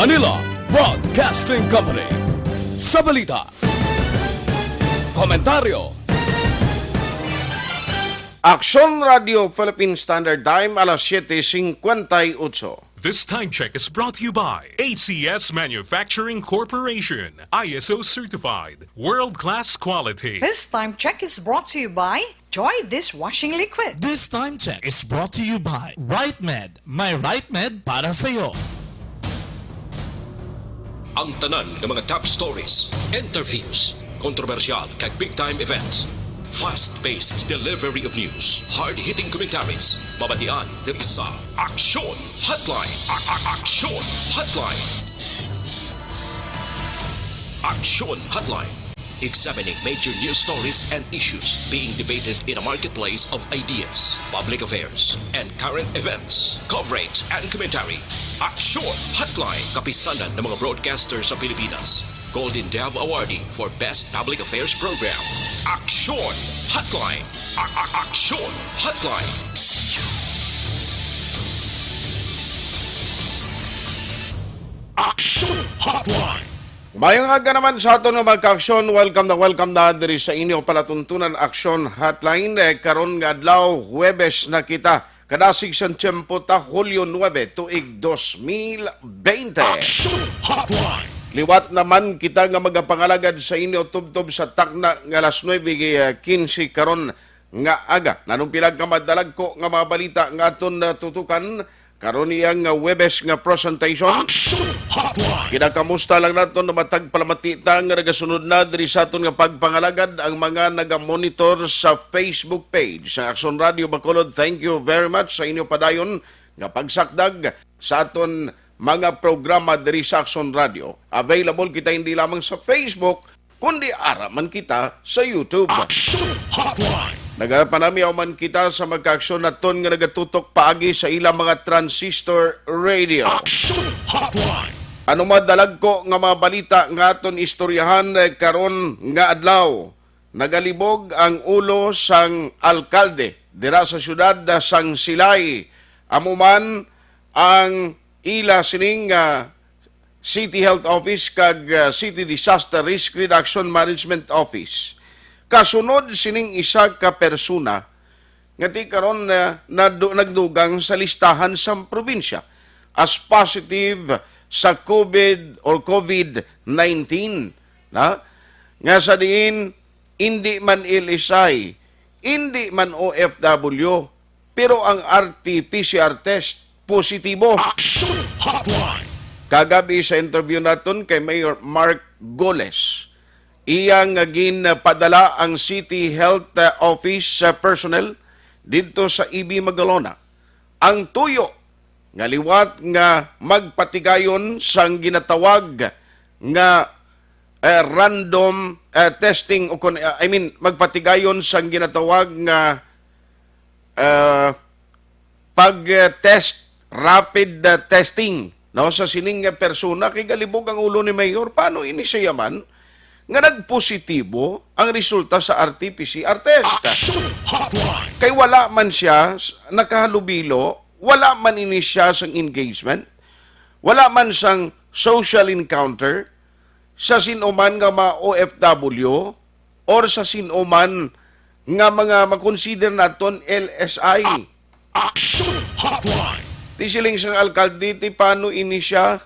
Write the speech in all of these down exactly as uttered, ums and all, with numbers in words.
Manila Broadcasting Company. Sa balita, komentaryo, Aksyon Radio Philippine Standard Time, alas siete cincuenta y ocho. This time check is brought to you by A C S Manufacturing Corporation, I S O certified, world-class quality. This time check is brought to you by Joy Dishwashing Liquid. This time check is brought to you by Right Med. May Right Med para sa'yo. Ang tanan nga mga top stories, interviews, kontrobersyal kag big time events. Fast-paced delivery of news, hard-hitting commentaries, mabatian diri sa Aksyon Hotline. A- a- Aksyon Hotline. Aksyon Hotline. Examining major news stories and issues being debated in a marketplace of ideas, public affairs, and current events, coverage and commentary. Aksyon Hotline, kapisanan ng mga broadcaster sa Pilipinas. Golden Dove Awardee for Best Public Affairs Program. Aksyon Hotline. A- a- Aksyon Hotline. Aksyon Hotline. Mayong aga naman sa aton nga mga kaaksyon. Welcome na welcome na diri sa inyo palatuntunan Aksyon Hotline. Eh, karon nga adlaw, Huwebes na kita. Kadasig sang tiyempo ta, Hulyo nuebe, tuig dos mil bente. Action Hotline! Liwat naman kita nga magapangalagad sa inyo tubtob sa takna nga alas nuebe, eh, quince karon nga aga. Nanong pila ka madalagko nga mga balita nga aton natutukan karon iya nga Huwebes nga presentation. Action Hotline! Kinakamusta lang naton na matag palamati ta nga nagasunod na diri sa aton nga pagpangalagad ang mga nagamonitor sa Facebook page sa Aksyon Radio Bacolod. Thank you very much sa inyo padayon nga pagsakdag sa aton mga programa diri sa Aksyon Radio. Available kita hindi lamang sa Facebook, kundi ara man kita sa YouTube. Action Hotline! Nagapanamyaw man kita sa magkaaksyon naton nga nagatutok paagi sa ilang mga transistor radio. Action Hotline! Ano madalagko nga mga balita nga aton istoryahan, eh, karon nga adlaw? Nagalibog ang ulo sang alkalde dira sa siyudad sang Silay. Amo man ang ila sining, ah, City Health Office kag, ah, City Disaster Risk Reduction Management Office. Kasunod sining isa ka persona nga ti karon, ah, nadu-, nagdugang sa listahan sa probinsya as positive sa COVID or COVID nineteen, na, nga sa diin indi man L S I, indi man O F W, pero ang R T P C R test positibo. Action Hotline! Kagabi sa interview naton kay Mayor Mark Goles, iya nga ginpadala ang City Health, uh, Office, uh, personnel didto sa E B Magalona. Ang tuyo nga liwat nga magpatigayon sang ginatawag nga, eh, random, eh, testing o kon, eh, I mean, magpatigayon sang ginatawag nga, eh, pag, eh, test, rapid, eh, testing, no, sa sining, eh, persona kay galibog ang ulo ni Mayor. Paano ini siya man nga nagpositibo ang resulta sa R T P C R test? Action Hotline! Kay wala man siya s-, nakahalubilo, wala man ini siya sang engagement, wala man sang social encounter sa sin-o man nga mga O F W or sa sin-o man nga mga makonsider naton L S I. Action Hotline! Ti siling sang alkalde, ti paano ini siya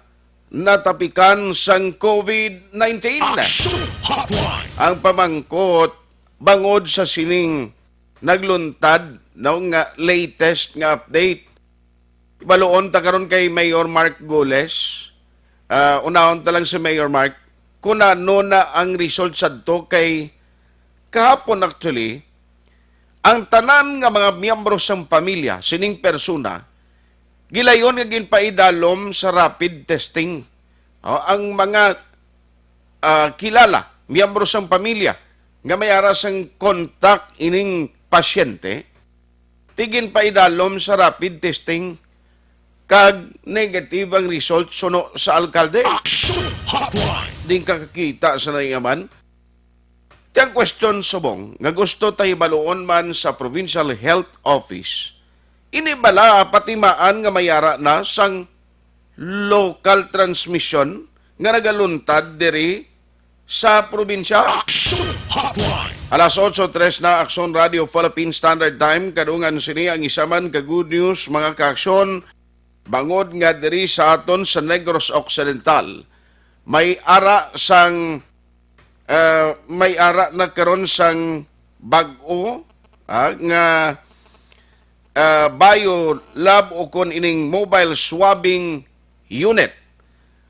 natapikan sang COVID nineteen? Action Hotline! Ang pamangkot, bangod sa sining nagluntad, no, nga latest nga update, ibaluon ta karon kay Mayor Mark Goles. Ah, unahon ta lang si Mayor Mark kung ano na ang result sadto kay kahapon, actually, ang tanan nga mga miyembro sang pamilya sining persona gilayon nga ginpaidalom sa rapid testing. O, ang mga, ah, kilala, miyembro sang pamilya nga may ara sang kontak ining pasyente, ti ginpaidalom sa rapid testing kag negative ang result suno sa alkalde. Action Hotline! Di kakakita sa naiyaman. Ti ang question subong nga gusto ta hibaluon man sa Provincial Health Office, ini bala patimaan nga may ara na sang local transmission nga nagaluntad diri sa probinsya. Action Hotline. Alas otso tres na, Aksyon Radio Philippine Standard Time. Kadungan sini ang isa man ka good news, mga kaaksyon, bangod nga diri sa aton sa Negros Occidental, may ara sang, ah, may ara na karon sang bag-o, ah, nga, ah, bio lab o kon ining mobile swabbing unit.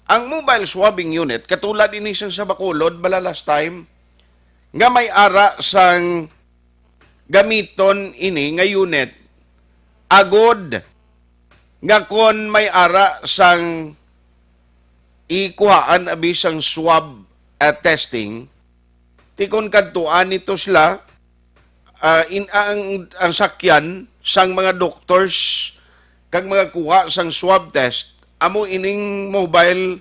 Ang mobile swabbing unit, katulad ini sang sa Bacolod, bala last time, nga may ara sang gamiton ini nga unit, agod nga kon may ara sang ikuhaan abi sang swab, ah, testing, ti kon kadtuan nito sila, ah, in, ang, ang sakyan sang mga doctors kag mga kuha sang swab test, amo ining mobile,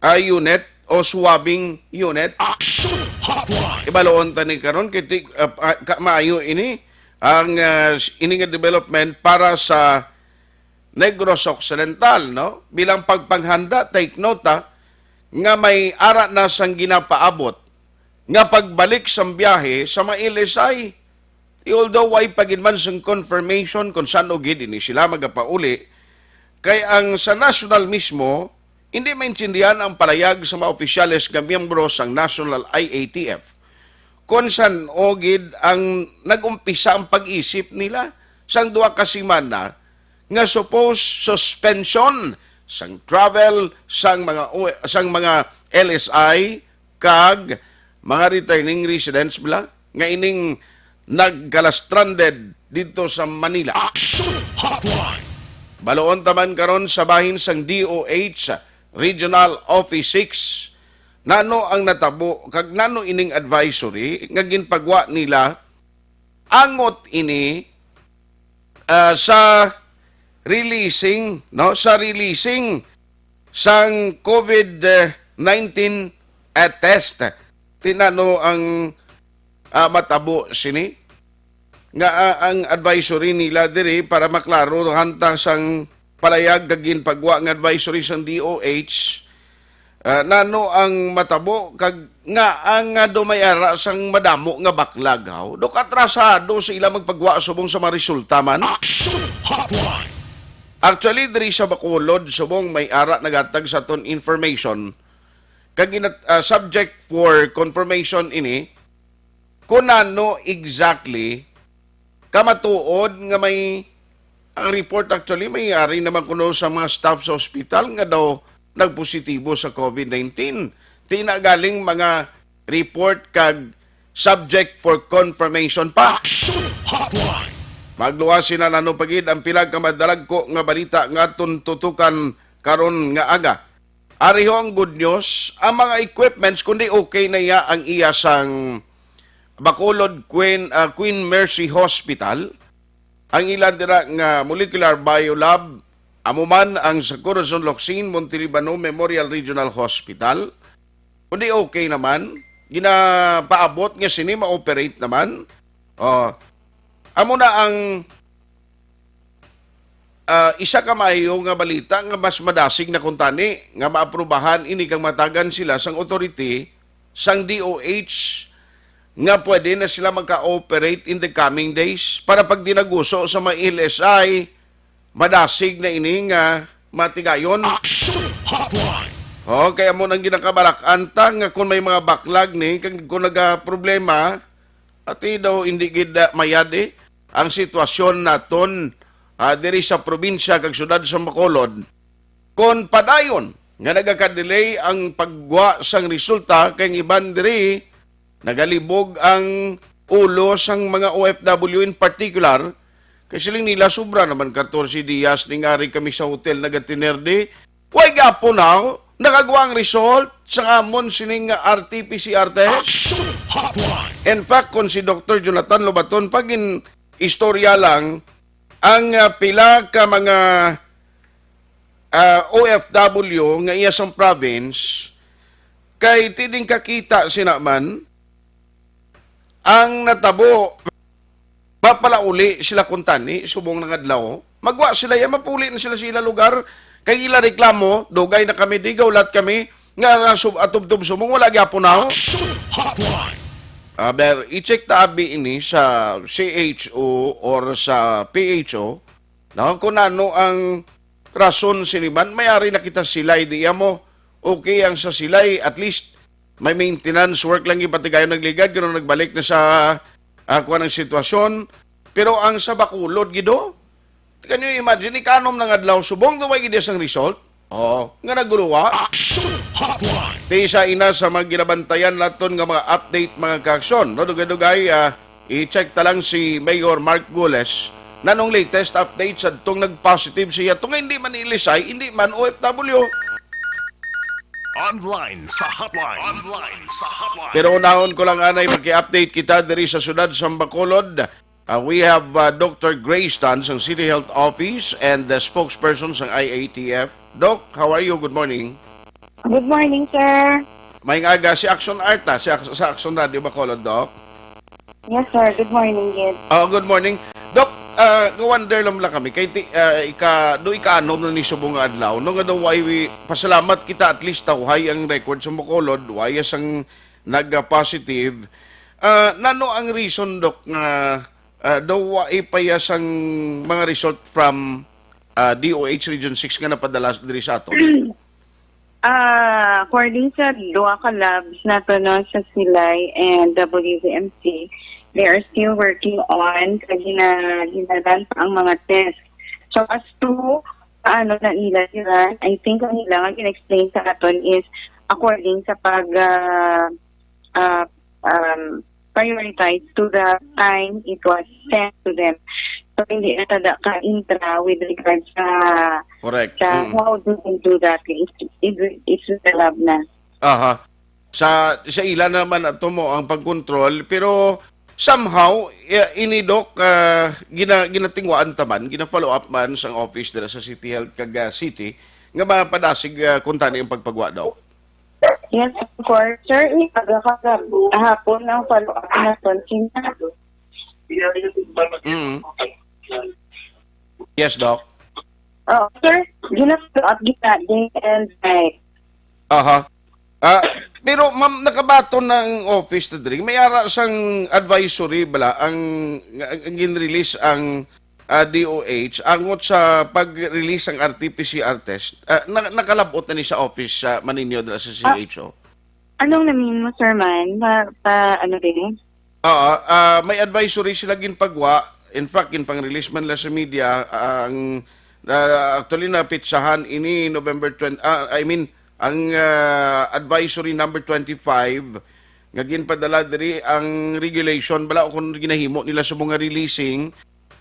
ah, unit o swabbing unit. Action Hotline. Ibaloon ta ni karon kay ti-, ah, ah, ka-, maayo ini ang, ah, s-, ini nga development para sa Negros Occidental, no? Bilang pagpanghanda, take note, ah, nga may ara na sang ginapaabot nga pagbalik sang biyahe sa mga L S I. Although way pa gid man sang confirmation kung san-o gid ini sila magapauli, kay ang sa national mismo, hindi maintindihan ang palayag sa mga opisyales nga miyembro sang National I A T F kung san-o gid ang nag-umpisa ang pag-isip nila sang duha ka semana nga supposed suspension sang travel sang mga o-, sang mga L S I kag mga returning residents bala nga ining nagkala-stranded dito sa Manila. Action Hotline. Baloon ta man karon sa bahin sang D O H Regional Office six, nano ang natabo kag nano ining advisory nga ginpagwa nila angot ini, ah, sa releasing, no, sa releasing sang COVID nineteen, ah, test. Ti nano ang, ah, matabo sini nga, ah, ang advisory nila diri para maklaro hanta sang palayag kag ginpagwa nga advisory sang D O H, ah, nano ang matabo kag nga ang, ah, dumay ara sang madamo nga baklag, haw? Dok atrasado sa ila magpagwa subong sa mga resulta man. Action Hotline. Actually, diri sa Bacolod, subong may ara nagatag sa aton information, kag ginat-, ah, subject for confirmation ini, kung ano exactly kamatuod nga may, ang report actually, may ari naman kuno sa mga staff sa ospital nga daw nagpositibo sa COVID nineteen. Ti na galing mga report kag subject for confirmation pa. Action Hotline. Magluwas sina nano pa gid ang pila ka madalagko nga balita nga aton tutukan karon nga aga. Ari ho ang good news, ang mga equipments, kundi okay na iya ang iya sang Bacolod Queen, ah, Queen Mercy Hospital, ang ila dira nga molecular biolab, amo man ang sa Corazon Locsin Montelibano Memorial Regional Hospital, kundi okay naman, ginapaabot nga sini ma-operate naman. Oh, amo na ang, ah, isa ka maayo nga balita nga mas madasig na kuntani nga maaprubahan ini kag matagan sila sang authority sang D O H nga pwede na sila magka-operate in the coming days para pagdinaguso sa mga L S I, madasig na ini nga matigayon. Action Hotline. Oh, kaya mo nang ginakabalak-an ta nga kung may mga baklag ni, kag kung nagaproblema, ati daw hindi gid, ah, mayad, eh, ang sitwasyon naton, ah, diri sa probinsya kag syudad sa Bacolod. Kon padayon nga nagaka-delay ang pagwa sang resulta kay ang iban diri nagalibog ang ulo sang mga O F W in particular, kay siling nila sobra naman katorse dias ning ari kami sa hotel nagatinerde. Way gapon, haw? Nakagwa ang result sa amon sining R T P C R test? Action Hotline. In fact, kung si Doktor Jonathan Lobaton pa gin-istorya lang, ang, ah, pila ka mga, ah, O F W nga iya sang province, kay ti ding kakita sina man, ang natabo, mapalauli sila kuntani subong nga adlaw. Magwa sila, ya, mapuli na sila sa ila lugar. Kay ila reklamo, dugay na kami, digaw lat kami, nga sub-, atubtob subong, wala gyapon na. Action Hotline. Aber, i-check ta abi ini sa C H O or sa P H O, no? Kung ano ang rason sini man, may ari na kita silay, di mo. Okay ang sa silay, at least may maintenance work lang, ipatigayon nagligad, kung nagbalik na sa, ah, kuwan ang sitwasyon. Pero ang sa Bacolod, gido, can you imagine, ikanom na nga adlaw, subong daw ay gid sang result? Oo, nga naguluwa. Action Hotline. Ti sa ina sa mga ginabantayan naton nga mga update, mga kaaksyon, no? Dugay-dugay, ah, i-check ta lang si Mayor Mark Gules. Nanong latest update sa tong nag-positive siya? Tunga hindi man ilisay, hindi man O F W. Online sa hotline. Online sa hotline. Pero unahon ko lang, anay, paki-update kita diri sa siyudad sa Bacolod. Uh, we have, uh, Doctor Grace Tan sang City Health Office and the spokesperson sang I A T F. Doc, how are you? Good morning. Good morning, sir. Maayong aga, si Action Art, ah, si Ac-, sa Action Radio Bacolod, Doc. Yes, sir. Good morning, Gid. Oh, good morning. Doc, ah, ga-wonder lang, lang kami. Kay ti-, ah, ika, do ika-anom na ni subong nga adlaw. No, nga daw, why we, pasalamat kita, at least tawhay ang record sa Bacolod. Why sang nag-positive? Ah, nano ang reason, Doc, nga, ah, daw wa ipaya sang mga result from, ah, D O H Region six nga napadala diri sa aton? Ah, according sa duha ka labs nato, no, sa Silay and W V M C, they are still working on, kag gina-, ginaran pa ang mga test. So, as to, ano na nila, di ba? I think ang nila nga gina-explain sa aton is according sa pag, ah, ah, um, prioritize to the time it was sent to them. So, hindi na tada ka-intra with regards sa, Correct. sa Mm. how do they do that. It's, it's, it's with the lab na. Aha. Sa, sa ila naman ato mo ang pagkontrol, pero somehow, i-, ini, Doc, ah, gina-, ginatingwaan ta man, gina-follow up man sang office dira sa City Health kag, ah, City, nga mapadasig, ah, kung tani ang pagpagwa daw. Yes, of course. Sir, ni aga kagahapon ang follow-up naton. Sina? Mm. Yes, Doc. Oh, sir, gina-follow up gina day and night. Aha. Ah, pero, ma'am, nakabaton na ang office na diri. May ara sang advisory bala ang, ang, ang gin-release ang, ah, D O H angot sa pag-release sang R T P C R test. Ah, na-, nakalabot na ni sa office sa maninyo dira sa Ah, C H O? Anong namin mo, sir, man? Pa, pa, ano din? Oo, ah, may advisory sila ginpagwa. In fact, ginpang-release man la sa media, ang, ah, actually, napitsahan ini November twenty, ah, I mean, ang, ah, advisory number twenty-five nga ginpadala diri ang regulation bala o kung ginahimo nila sa mga releasing.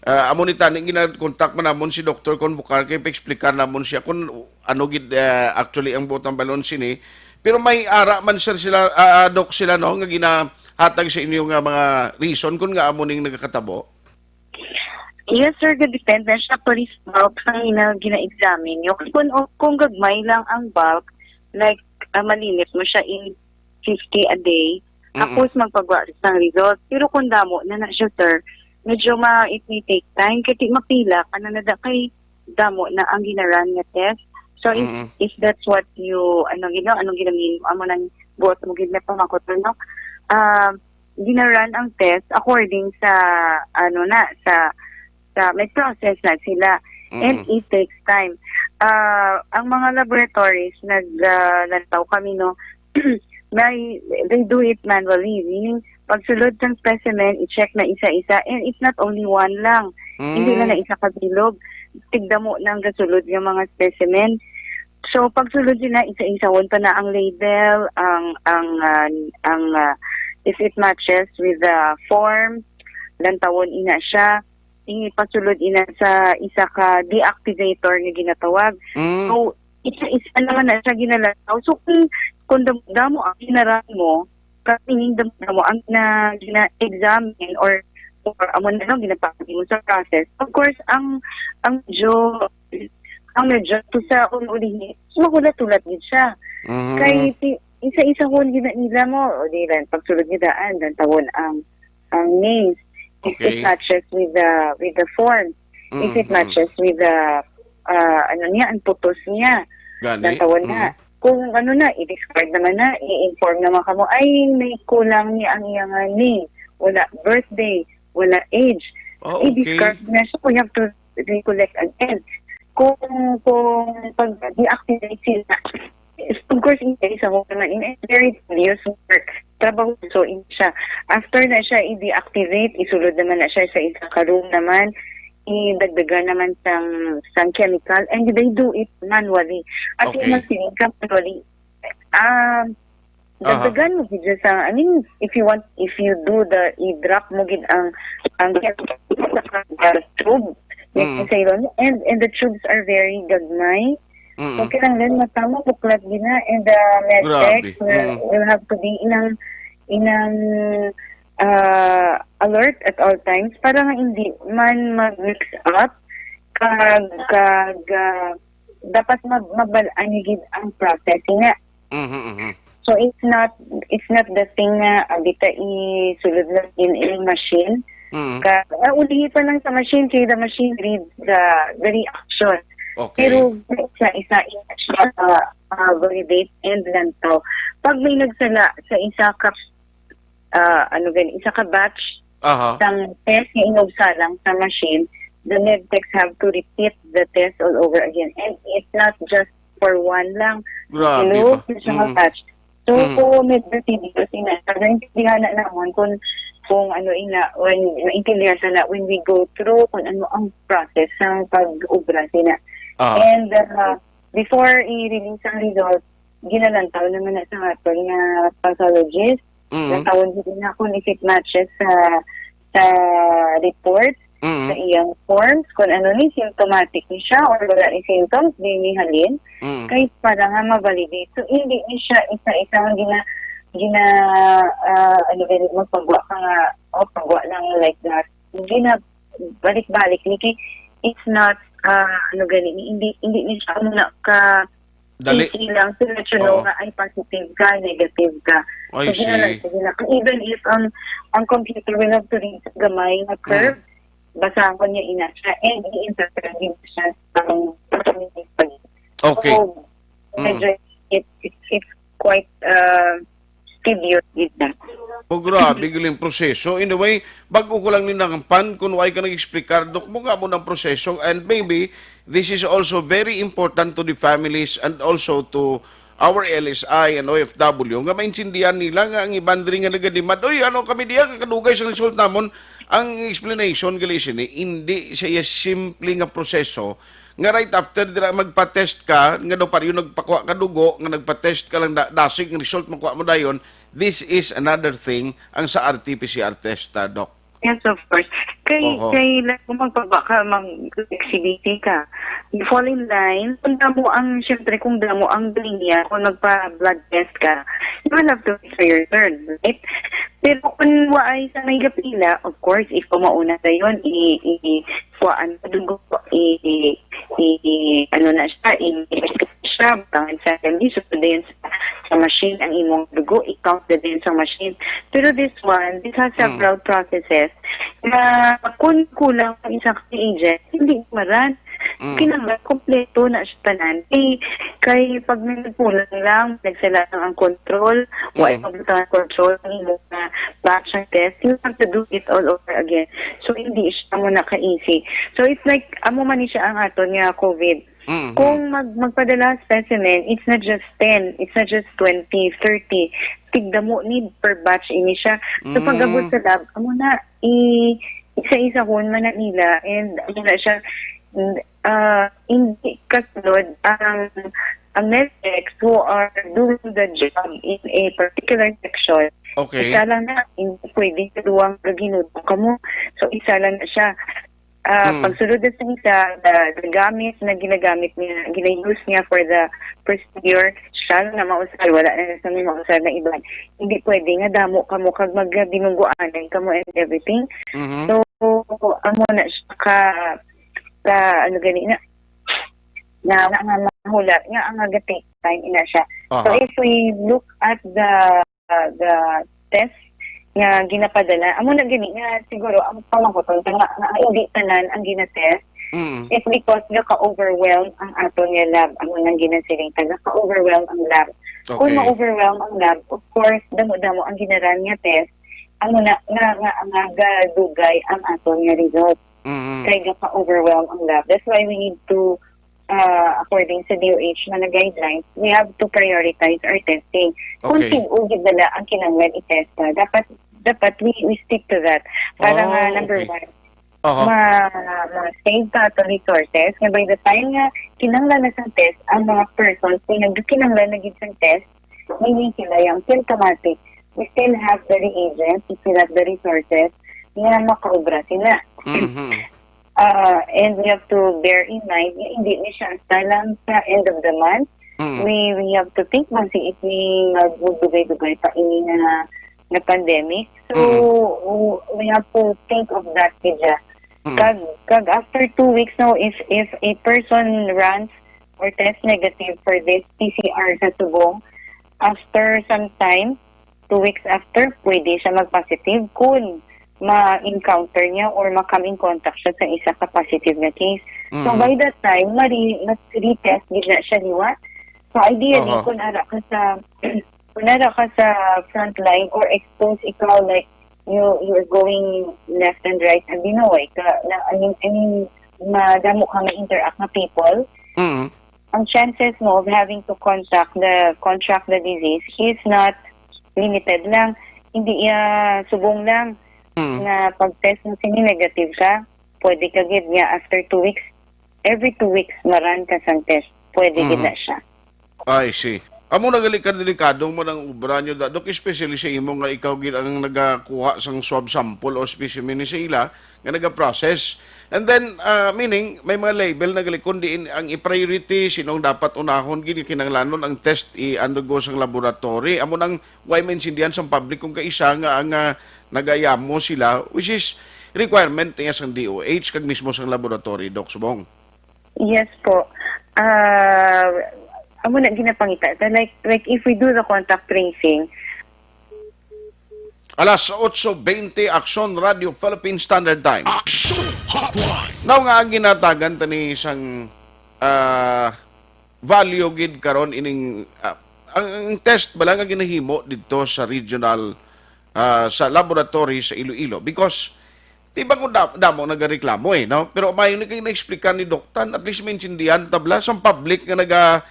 Ah, amo ni tani gina-contact man namon si Doktor Convocar kay pa-explicar namon siya kung ano gid, ah, actually ang butang balon sini. Pero may ara man, sir, sila, ah, ah, Doc, sila, no, nga ginahatag sa inyo nga mga reason kung nga amo ning nagakatabo? Yes, sir. Depende siya pa rin sa bulk sang ina gina-examine nyo. Kasi kung, kung gagmay lang ang bulk, like, ah, malimit mo siya in fifty a day, Mm-mm. tapos magpagwa sang result. Pero kung damo na na siya, sir, medyo ma-, it may take time. Kasi mapila ka na nada kay damo na ang ginaran nga test. So, if, Mm-mm. if that's what you, ano, you know, anong ginamin, amo nang buot mo gid na pamangkot, no? Ah, ginaran ang test according sa, ano na, sa, sa may process na sila. And Mm-mm. it takes time. Ah, ang mga laboratories, nag, ah, lantaw kami, no, may, they do it manually, meaning pagsulod sang specimen, i-check na isa-isa, and it's not only one lang. Hindi lang Mm. na isa ka bilog. Tigdamo na ang gasulod nga mga specimen. So, pagsulod sila, isa-isahon pa na ang label, ang, ang, ah, ang, ah, if it matches with the form, lantawon ina siya, ipasulod ina sa isa ka deactivator nga ginatawag. Mm. So, isa-isa naman na siya ginalantaw. So, kung, kung dam-, damo ang ginaran mo, kami damo ang na, gina-examine or, or amo na lang, ginapakita mo sa process. Of course, ang, ang medyo, ang medyo to sa ulihi, mahulat-hulat din siya. Mhm. Kay si, isa-isa ko gina-, nila mo, o di lang, pagsulod ni daan, dan tawon ang, ang names. If it Okay. matches with the, with the form, if it Mhm. matches with the ah, ano niya, ang putos niya. Gani? Natawan na. Mm. Kung ano na, i-discard naman na, i-inform naman kamo, ay, may kulang ni ang iyang, ah, name. Wala birthday, wala age. Oh, okay. I-discard na siya. We have to recollect again. Kung, kung pag-deactivate sila, of course, in case ako naman, in a very tedious work, trabaho, so, in siya. After na siya i-deactivate, isulod naman na siya sa isa ka room naman, idagdagan naman sang, sang chemical, and they do it manually. At Okay. yung magsiling ka manually, um, Aha. dagdagan mo gid sa, I mean, if you want, if you do the, i-drop mo gid ang, ang chemical sa, sa tube, Mm. sa ilon, and, and the tubes are very gagmay. Mm. So, kinahanglan matama, buklat gid na, and the medtech Grabe. will, Mm. will have to be inang, inang, ah, alert at all times para nga hindi man mag-mix up kag, kag, ah, dapat mag-, mabal-an ni gid ang process nga. Mhm, mhm. So, it's not, it's not the thing nga, ah, bita isulod lang in a machine. Mhm. Ka, ah, ulihi pa lang sa machine, kay the machine reads the, the reaction. Okay. Pero sa isa, isa siya, ah, ah, validate and lantaw. Pag may nagsala sa isa ka, ah, ano gani, isa ka batch Aha. sang test nga inugsa lang sa machine, the medtechs have to repeat the test all over again. And it's not just for one lang. Grabe Hello, ba? sa mga Mm. batch. So, Mm. kung medyo tedious, ina, naintindihan na namon kung, kung ano ina, when, naintindihan sa na when we go through kung ano ang process ng pag-ubra sina. Ah. And, uh, before i-release ang result, ginalantaw naman na sa aton nga pathologist. Mm. Lantawon gid na kung if it matches sa, sa report, Mm. sa iyang forms, kung ano ni, symptomatic ni siya or wala ni symptoms, di ni halin. Mm. Kay para nga ma-validate. So, hindi ni siya isa-isa nga gina-, gina-, ah, ano gani, magpagwa ka nga, o pagwa lang like that. Gina-, balik-balik ni kay it's not, ah, ano gani, ni, hindi, hindi ni siya muna ka Dali. easy lang to let you know Oo. nga ay positive ka, negative ka. I So, gina-, see. gina-, even if ang, ang computer will have to read sa gamay nga Mm. curve, basahon niya ina siya and i-interpret din siya sa pag-, Okay. So, Mm. medyo it, it, it's quite, uh, tedious gid na. Oh, grabe, galing proseso. Anyway, bago ko lang ninangpan kung why ka nag-explicar, Dok, mo nga mo ng proseso. And maybe, this is also very important to the families and also to our L S I and O F W nga maintindihan nila nga ang iban diri nga nagadimand, "Uy, ano kami diya, kadugay sa result namon." Ang explanation gali sini, hindi siya simple nga proseso nga right after dira magpa-test ka, nga daw pareho nagpakuha ka dugo, nga nagpa-test ka lang da-, dasig ang result makuha mo dayon, this is another thing ang sa R T P C R test, ah, Doc. Yes, of course. Kay, Oho. kay, like, kung magpaba ka, mag-, X C B T ka, you fall in line. Kung damo ang, syempre, kung damo ang linya, kung nagpa-blood test ka, you will have to wait for your turn, right? Pero kung waay sa may gapila, of course, if kumauna dayon, i-, i-, kuhaan ka dugo, i-, i-, i-, ano na siya, i-, siya, butangan sa kami, so dayon sa, sa machine ang imong dugo, i-count na din sa machine. Pero this one, this has Mm. several processes na kung kulang ang isang reagent, hindi ma-run. Mm. Kinahanglan kompleto na siya tanan. Kay, kay pag may nagkulang lang, nagsala lang ang control, wa Mm. ipabutang ang control, ang imong, ah, batch ng test, you have to do it all over again. So, hindi siya mo na ka-easy. So, it's like, amo man ni siya ang aton nga COVID. Mm-hmm. Kung mag-, magpadala specimen, it's not just ten, it's not just twenty, thirty. Tigdamo ni per batch ini siya. So, Mm. pag-abot sa lab, amo na, i-, isa-isahon man na nila, and amo na siya, mm, ah, hindi kasunod ang, ang medtechs who are doing the job in a particular section. Okay. Isa lang na, hindi pwede sa duwang gaginudo kamo. So, isa lang na siya. Ah, Hmm. pagsulod na sa isa, the, the gamit na ginagamit niya, gina-use niya for the procedure, siya lang na mausal, wala na sa may mausal na iban. Hindi pwede nga damo kamo kag magdinungguanay kamo and everything. Mhm. So, amo na siya ka, ka, ano gani na, na, na, na mahula nga ang nag-take time ina siya. So, Aha. if we look at the, uh, the test nga ginapadala, amo na gani nga siguro ang pamangkuton ka nga, nga hindi tanan ang ginatest. Mm. It's because gaka-overwhelm ang aton nga lab. Amo nang ginasiling ta, gaka-overwhelm ang lab. Kung Okay. ma-overwhelm ang lab, of course, damo-damo ang ginaran nga test, amo na nga, nga, nga gadugay ang aton nga result. Mm. Kay gaka-overwhelm ang lab. That's why we need to, uh, according sa D O H nga na guidelines, we have to prioritize our testing. Kung Okay. sin-o gid bala ang kinahanglan i-test na, dapat, dapat we, we stick to that. Para nga, Oh, number okay. one, Aha. ma, ma-save pa ato resources. Nga by the time nga kinahanglan na sang test, ang mga persons nga nagkinahanglan na gid sang test, meaning sila yung symptomatic, we still have the reagents, we still have the resources nga makaobra sila. Mhm. Uh, and we have to bear in mind nga hindi ni siya hasta lang sa end of the month. Mm. We, we have to think man si if may mag-, magdugay-dugay pa ini nga, nga pandemic. So, Mm. w-, we have to think of that, Pidya. Mm. Kag, kag after two weeks, no, if, if a person runs or test negative for this P C R sa subong, after some time, two weeks after, pwede siya mag-positive kung ma-encounter niya or ma-come in contact siya sa isa ka positive nga case. So, Mm. by that time, mari-, mas retest gid na siya liwat. So, ideally, Aha. kung ara ka sa, kung ara ka sa frontline or exposed ikaw, like, you, you're going left and right, and you know, like, uh, na, I mean, I mean, madamo ka ma-interact na people, Mm. ang chances mo of having to contact the, contract the disease is not limited lang. Hindi, ah, subong lang Mm. nga pag-test mo sini negative ka, pwede ka gid nga after two weeks, every two weeks maran ka sang test. Pwede gid Mm. na siya. I see. Amo na gali ka delikado mo nang obra nyo, da-, Doc, especially sa imo nga ikaw gid ang nagakuha sang swab sample o specimen ni sa ila nga nagaprocess. And then, ah, meaning, may mga label na gali kung diin ang i-priority, sinong dapat unahon, gid kinahanglanon ang test i-undergo sang laboratory. Amo nang why maintindihan sang public kung kaisa nga ang, ah, nagayamo sila, which is requirement niya sang D O H kag mismo sang laboratory, Doc Subong. Yes po. Ah, amo na ginapangita. Ta-, like, like, if we do the contact tracing, Alas otso bente, Aksyon Radio Philippine Standard Time. Aksyon Hotline. Now nga ang ginatagan tani sang, ah, value gid karon ining, ah, ang, ang test bala nga ginahimo didto sa regional, ah, sa laboratory sa Iloilo, because tibang ko da-, damo nagareklamo, eh, no? Pero maayo ni kay na-explicar ni Doc Tan, at least maintindihan ta bala sang public nga naga-,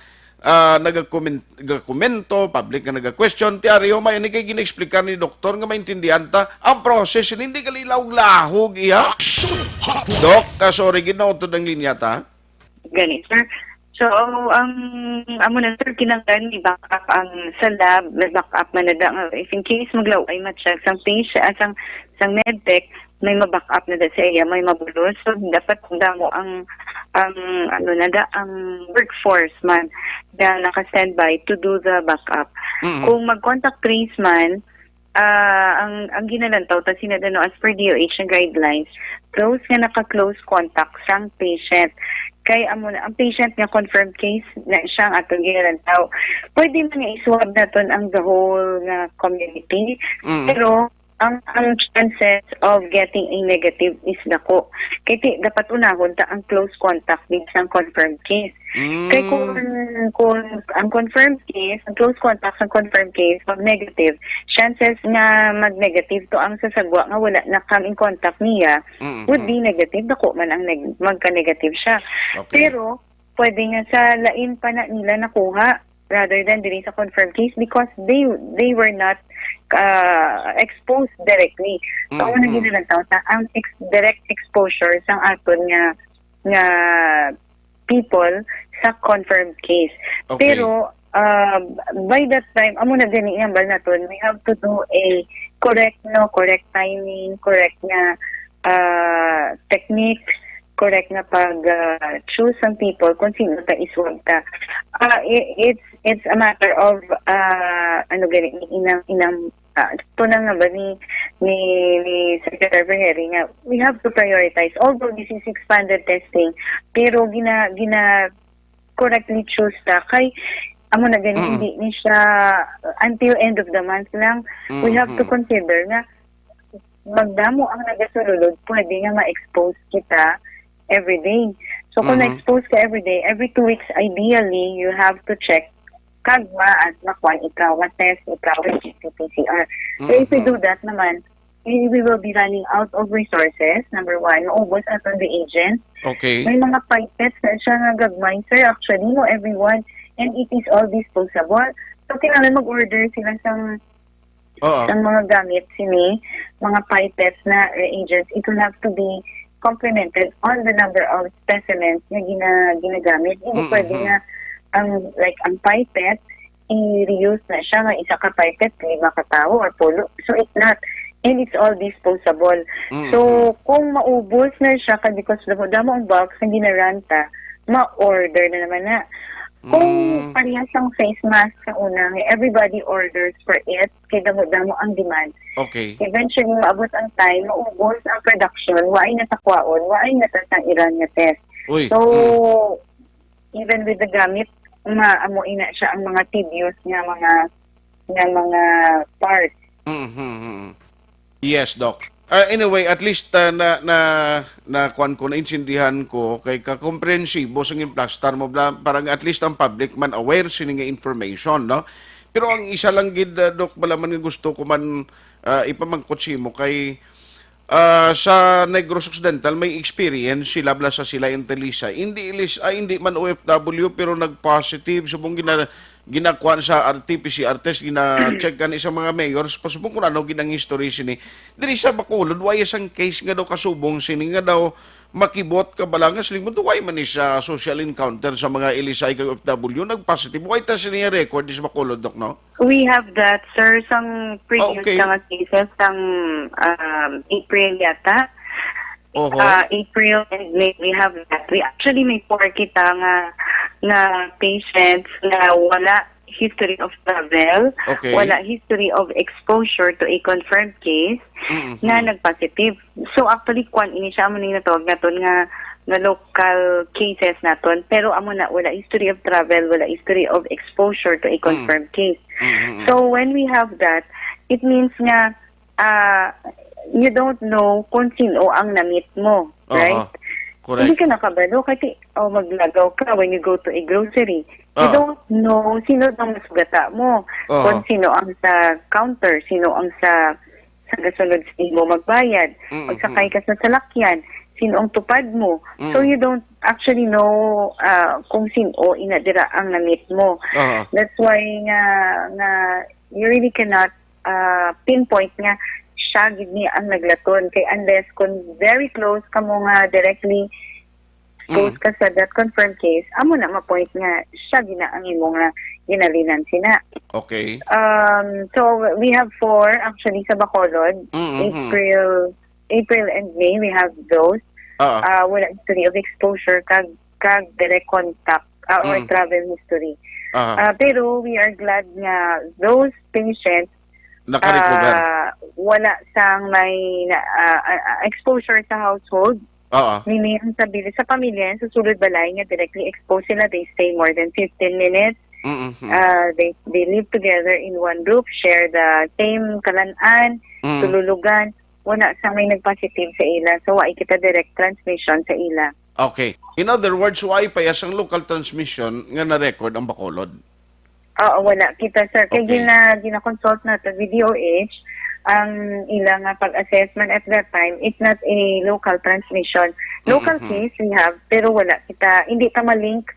ah, nagakomen-, nagakomento, public nga naga-question, ti ari, oh, maayo ni kay gina-explicar ni Doktor nga maintindihan ta ang process, hindi gali lahog-lahog, iya. Action Hotline. Doc, ah, sorry gid, nautod ang linya ta. Gani, sir. So, ang amo na, sir, kinahanglan may backup ang sa lab, may backup man na da nga if in case maglaw-ay matsyag sang patient, ah, sang, sang medtech, may ma-backup na da sa iya, may mabulos. So, dapat damo ang, ang, ano na da, ang workforce man na naka-standby to do the backup. Mm-mm. Kung mag-contact trace man, ah, ang, ang ginalantaw ta sina, ano, as per D O H nga guidelines, those nga naka-close contact sang patient. Kay amo na, ang patient nga confirmed case na siya ang atong ginalantaw. Pwede man nga i-swab naton ang the whole nga community, Mm. pero ang, ang chances of getting a negative is dako. Kay ti-, dapat unahon ta ang close contact din sang confirmed case. Mm. Kay kung, kung ang confirmed case, ang close contact sa confirmed case, mag negative, chances nga mag negative to ang sasagwa nga wala na come in contact niya, Mm, would mm. be negative, dako man ang neg-, magka-negative siya. Okay. Pero pwede nga sa lain pa na nila nakuha rather than diri sa confirmed case because they, they were not, uh, exposed directly. So, Mm, ang mm. naging lang tawag na ang ex-, direct exposure sang aton nga, nga people sa confirmed case. Okay. Pero, uh, by that time, amo na gani ang hambal naton, we have to do a correct, no, correct timing, correct nga, uh, technique, correct nga pag, uh, choose ang people kung sino ta iswab ta. Uh, i-, it's, it's a matter of, uh, ano gani, inang, inang, uh, ito na nga ba ni, ni, ni Secretary Vergeire nga, we have to prioritize. Although this is expanded testing, pero gina-, gina-, correctly choose ta kay amo na gani, Mm. hindi ni siya until end of the month lang. We have to Mm-hmm. consider nga magdamo ang nagasulod, pwede nga ma-expose kita every day. So kung Mhm. na-expose ka every day, every two weeks, ideally, you have to check kag ma-, at makuan ikaw, ma-test ikaw with R T P C R. So if we Mhm. do that naman, we, we will be running out of resources, number one. Maubos aton reagents. Okay. May mga pipettes na siya nga gagmay, sir. Actually, no, everyone. And it is all disposable. So, kailangan mag-order sila sang, Oo. sang mga gamit sini, mga pipettes na reagents. It will have to be complemented on the number of specimens na gina, ginagamit. Hindi Mm-hmm. pwede nga ang, like, ang pipette, i-reuse na siya nga isa ka pipette, lima ka tawo or pulo. So, it's not. And it's all disposable. Mm-hmm. So, kung maubos na siya, kay because damo-damo ang box na ginaranta, ma-order na naman na. Kung Mm. parehas ang face mask sa una, nga everybody orders for it, kay damo-damo ang demand. Okay. Eventually, maabot ang time, maubos ang production, waay na sa kwaon, waay na ta sang iran nga test. Uy. So, Mm. even with the gamit, ma-, amo ina siya ang mga tedious nga mga, nga mga parts. Mhm. Yes, Doc. Ah, anyway, at least, ah, na, na, na kuwan ko, naintindihan ko, kay kakomprehensibo sang implastar mo, bla-, parang at least ang public man aware sini nga information, no? Pero ang isa lang gid, ah, Doc, bala man nga gusto ko man, ah, ipamangkot sa imo kay, ah, sa Negros Occidental, may experience sila, bala sa sila Intelisa. Hindi ilis, ah, hindi man O F W, pero nag-positive, subong gina-, ginakuan sa R T P C R test, gina-check gani sa mga mayors, pasubong kung ano gid ang history sini. Diri sa Bacolod, way sang case nga daw kasubong sini nga daw makibot ka bala nga siling mo, duway man ni sa social encounter sa mga Ilisay kag O F W, nag-positive. Way ta sini nga record sa Bacolod, Doc, no? We have that, sir, sang previous Okay. nga cases sang, um, April yata. Oho. Uh, April and May, we have that. We actually may four kita nga, nga patients na wala history of travel, Okay. wala history of exposure to a confirmed case Mhm. nga nag-positive. So actually, kwan ini siya, amo ning natawag naton nga, nga local cases naton, pero amo na, wala history of travel, wala history of exposure to a confirmed case. Mhm. So when we have that, it means nga, ah, you don't know kung sino ang namit mo, Aha. right? Correct. Hindi ka nakabalo kasi, oh, maglagaw ka when you go to a grocery. You Ah. don't know sino ang masugata mo. Aha. Kung sino ang sa counter, sino ang sa, sa gasunod sa imo magbayad. Mm-hmm. Magsakay ka sa salakyan, sino ang tupad mo. Mm. So you don't actually know, ah, kung sino ina dira ang namit mo. Aha. That's why nga, nga you really cannot, ah, pinpoint nga siya gid ni ang naglaton. Kay unless kung very close ka mo nga directly exposed Mm. ka sa that confirmed case, amo na ma-point nga siya gina ang imo nga ginalinan sina. Okay. Um, so we have four actually sa Bacolod. Mm-hmm. April, April and May, we have those. Ah. Ah, wala history of exposure kag, kag direct contact, ah, or Mm. travel history. Ah. Ah, pero we are glad nga those patients, Naka-recover. ah, wala sang may na, ah, ah, ah, exposure sa household. Ah. Meaning, ang sabi sa pamilya, sa sulod balay nga directly exposed sila, they stay more than fifteen minutes. Mm-hmm. Ah, they, they live together in one roof, share the same kalan-an, Mm. tululugan. Wala sang may nag-positive sa ila. So, wa kita direct transmission sa ila. Okay. In other words, wa pa sang local transmission nga na-record ang Bacolod. Oo, wala kita, sir. Kay Okay. gina, gina-consult nato with D O H, ang ila nga pag-assessment at that time, it's not a local transmission. Local Mhm. case we have, pero wala kita, hindi ta ma-link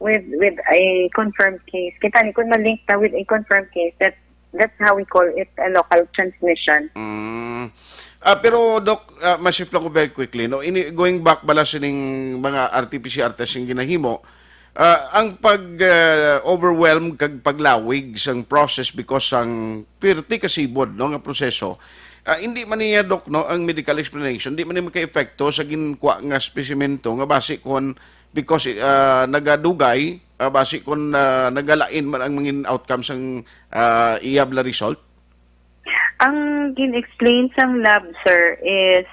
with, with a confirmed case. Kita ni kung ma-link ta with a confirmed case, that, that's how we call it a local transmission. Mm. Ah, pero, Doc, ah, ma-shift lang ko very quickly, no? Ini, going back bala sining mga R T P C R test nga ginahimo, ah, ang pag, ah, overwhelm kag paglawig sang process because sang pirti kasibod, no, nga proseso, ah, hindi man niya, Doc, no, ang medical explanation, hindi man niya makaepekto sa ginkuha nga specimen to nga basi kon because, ah, nagadugay, ah, basi kon, ah, nagalain man ang mga outcome sang, ah, iya bala result. Ang gin-explain sang lab, sir, is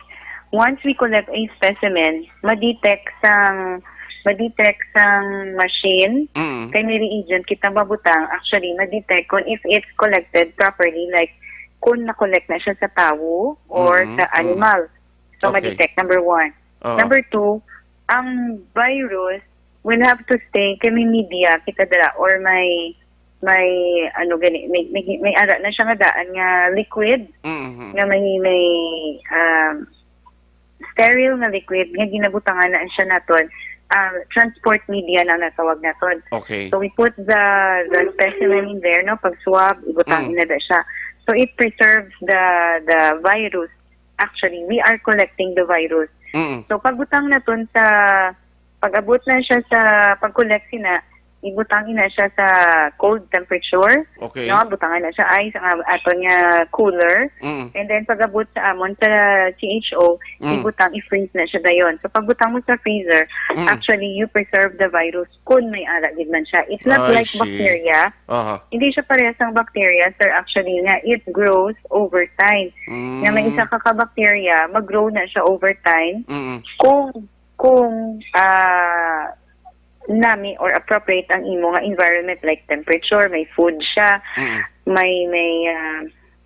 once we collect a specimen, ma-detect sang, ma-detect sang machine, Mm. kay may reagent kita mabutang, actually, ma-detect kung if it's collected properly, like, kung na-collect na siya sa tawo or Mm, sa mm. animal. So, Okay. ma-detect, number one. Oo. Number two, Ang virus will have to stay kay may media kita dira or may, may, ano gani, may, may, may ara na siya nga daan nga liquid Mm-hmm. nga may, may, um, sterile nga liquid nga ginabutangan na siya naton, um, transport media na natawag naton. Okay. So we put the, the specimen in there, no? Pag swab, ibutang Mm. ina na siya. So it preserves the, the virus. Actually, we are collecting the virus. Mm. So pagbutang naton sa, pag-abot na siya sa pag-collect sina, ibutang ina siya sa cold temperature. Okay. No, butangan na siya ice ang aton nga cooler. Mm. And then pag-abot sa amon sa C H O, Mm. ibutang, i-freeze na siya dayon. So pagbutang mo sa freezer, Mm. actually you preserve the virus kung may ara gid man siya. It's not I like see. bacteria. Aha. Hindi siya parehas ang bacteria, sir, actually, nga it grows over time. Nga may Mm. isa ka ka bacteria, mag-grow na siya over time. Mm. Kung, kung, ah, nami or appropriate ang imo nga environment, like temperature, may food siya, Mm. may, may, ah,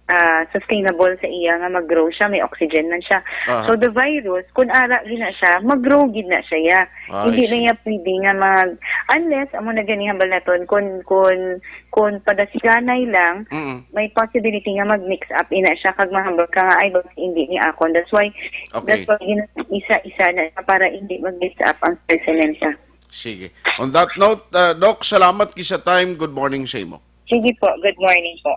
ah, sustainable sa iya nga mag-grow siya, may oxygen man siya. Aha. So the virus, kung ara gid na siya, mag-grow gid na siya, ya. Ah, Hindi I na see. iya pwede nga mag, unless, amo na gani hambal naton, kung, kung, kung padasiganay lang, Mm. may possibility nga mag-mix up ina siya, kag mahambal ka nga, "Ay, bag hindi ni akon." That's why, Okay. that's why gina-, isa-isa na siya para hindi mag-mix up ang specimen siya. Sige. On that note, uh, Doc, salamat kisa time. Good morning sa imo. Sige po. Good morning po.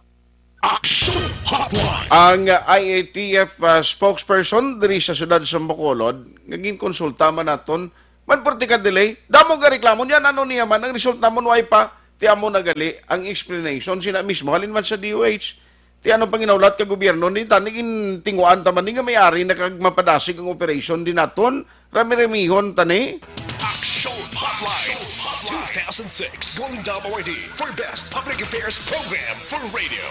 Action Hotline. Ang I A T F, uh, spokesperson diri sa siyudad sa Bacolod, nga ginkonsulta man naton, man perti ka delay, damo nga reklamo niya, ano niya man, ang result namon, way pa, ti amo na gali ang explanation, sina mismo, halin man sa D O H, ti ano panginaulat ka gobyerno, ni tani gintinguan ta man ni nga may ari na kag mapadasig ang operation din naton, rami-ramihon ta ni. Action Hotline two thousand six Golden Dome Awardee for Best Public Affairs Program for Radio.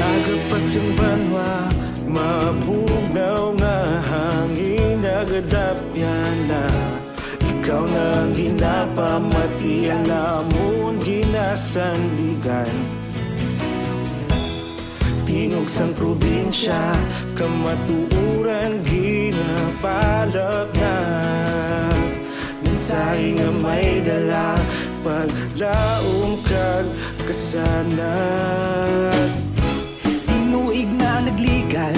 Aga pa sing banwa, mabugnaw nga hangin, nagadapyan na. Ikaw na ang ginapamati, ang amon ginasandigan. Tingog sang probinsya, kamatuoran ginapalapnag. Mensahe nga may dala, paglaom kag kasanag. Tinuig na nagligan,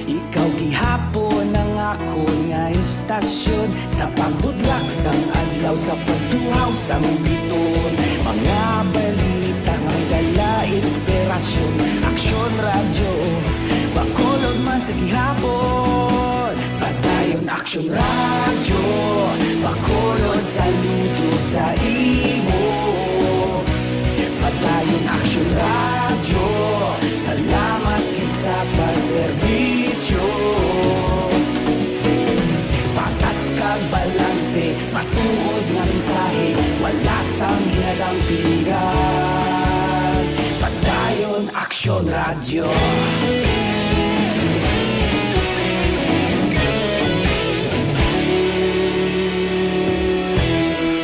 ikaw gihapon ang akon nga istasyon. Sa pagbudlak sang adlaw, sa pagtuhaw sang bituon, mga balita nga may dala inspirasyon. Aksyon Radyo, Bacolod man sa gihapon. Padayon Aksyon Radyo, Bacolod, saludo sa imo. Padayon Aksyon Radyo, salamat kisa pagserbisyo. Patas kag balanse, matuod nga mensahe, wala sang ginadampingan. Padayon Aksyon Radyo.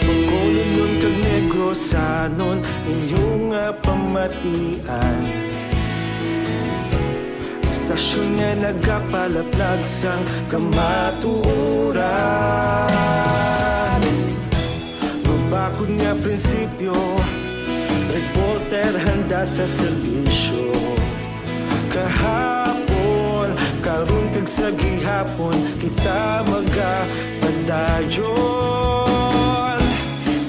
Bacolodnon kag Negrosanon, inyo nga pamatian. Istasyon nga nagapalaplag sang kamatuoran. Mabakod nga prinsipyo, reporter handa sa serbisyo. Kahapon, karon kag sa gihapon, kita magapadayon.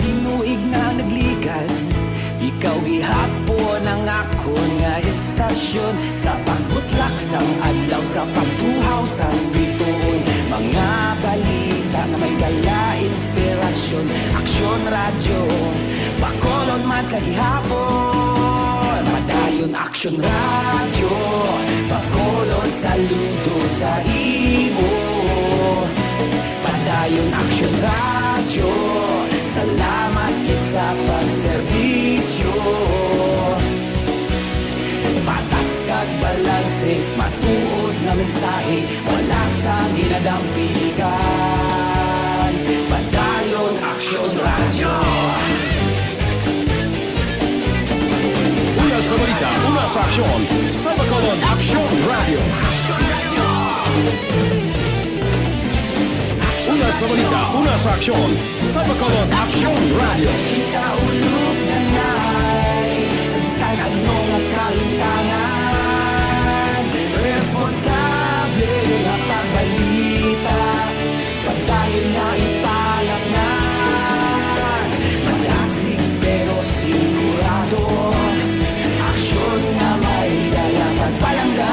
Tinuig na nagligan, ikaw gihapon ang akon nga istasyon. Sa pagbutlak sang adlaw, sa pagtuhaw sang bituon, mga balita nga may dala inspirasyon. Aksyon Radyo, Bacolod man sa gihapon. Padayon Aksyon Radyo, Bacolod, saludo sa imo. Ayon Aksyon Radyo, salamat gid sa pagserbisyo. Patas kag balanse, matuod nga mensahe, wala sang ginadampigan. Padayon Aksyon Radyo. Una sa balita, una sa aksyon, sa Bacolod Aksyon Radyo. Una sa balita, una sa aksyon, sa Bacolod Aksyon Radyo. Kita ulog na nay, sa bisan ano nga kalimtangan, responsable nga pagbalita, padayon nga ipalatnan. Madasig pero sigurado, aksyon nga may dala pagpalangga.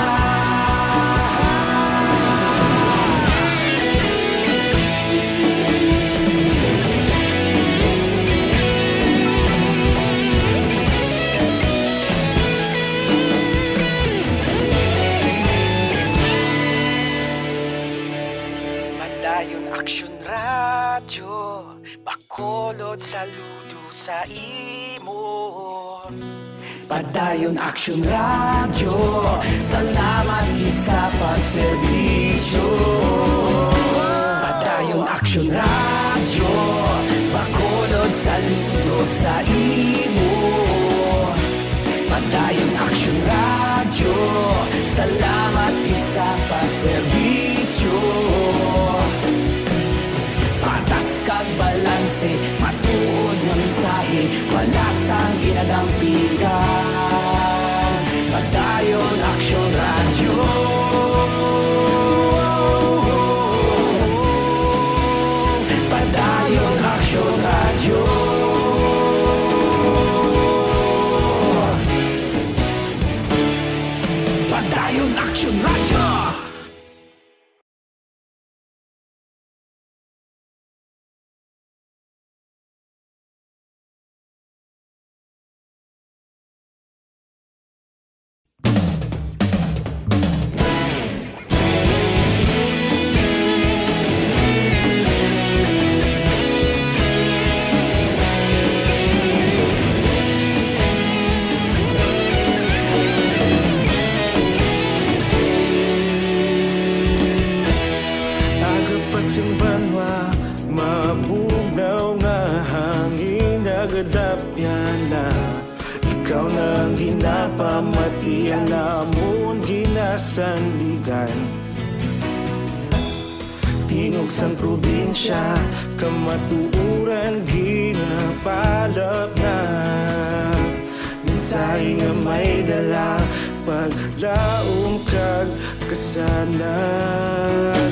Padayon Aksyon Radyo, Bacolod, saludo sa imo. Padayon Aksyon Radyo, salamat gid sa pagserbisyo. Padayon Aksyon Radyo, Bacolod, saludo sa imo. Padayon Aksyon Radyo, salamat gid sa pagserbisyo. Patas kag balanse, matuod nga mensahe, wala sang ginadampigan. Padayon Aksyon Radyo. Padayon Aksyon Radyo. Padayon Aksyon Radyo. Aga pa sing banwa, mabugnaw nga hangin nagadapyan na. Ikaw na ang ginapamatian namon ginasandigan. Tingog sang probinsya, kamatuoran ginapalapnag. Mensahe nga may dala, paglaom kag kasanag.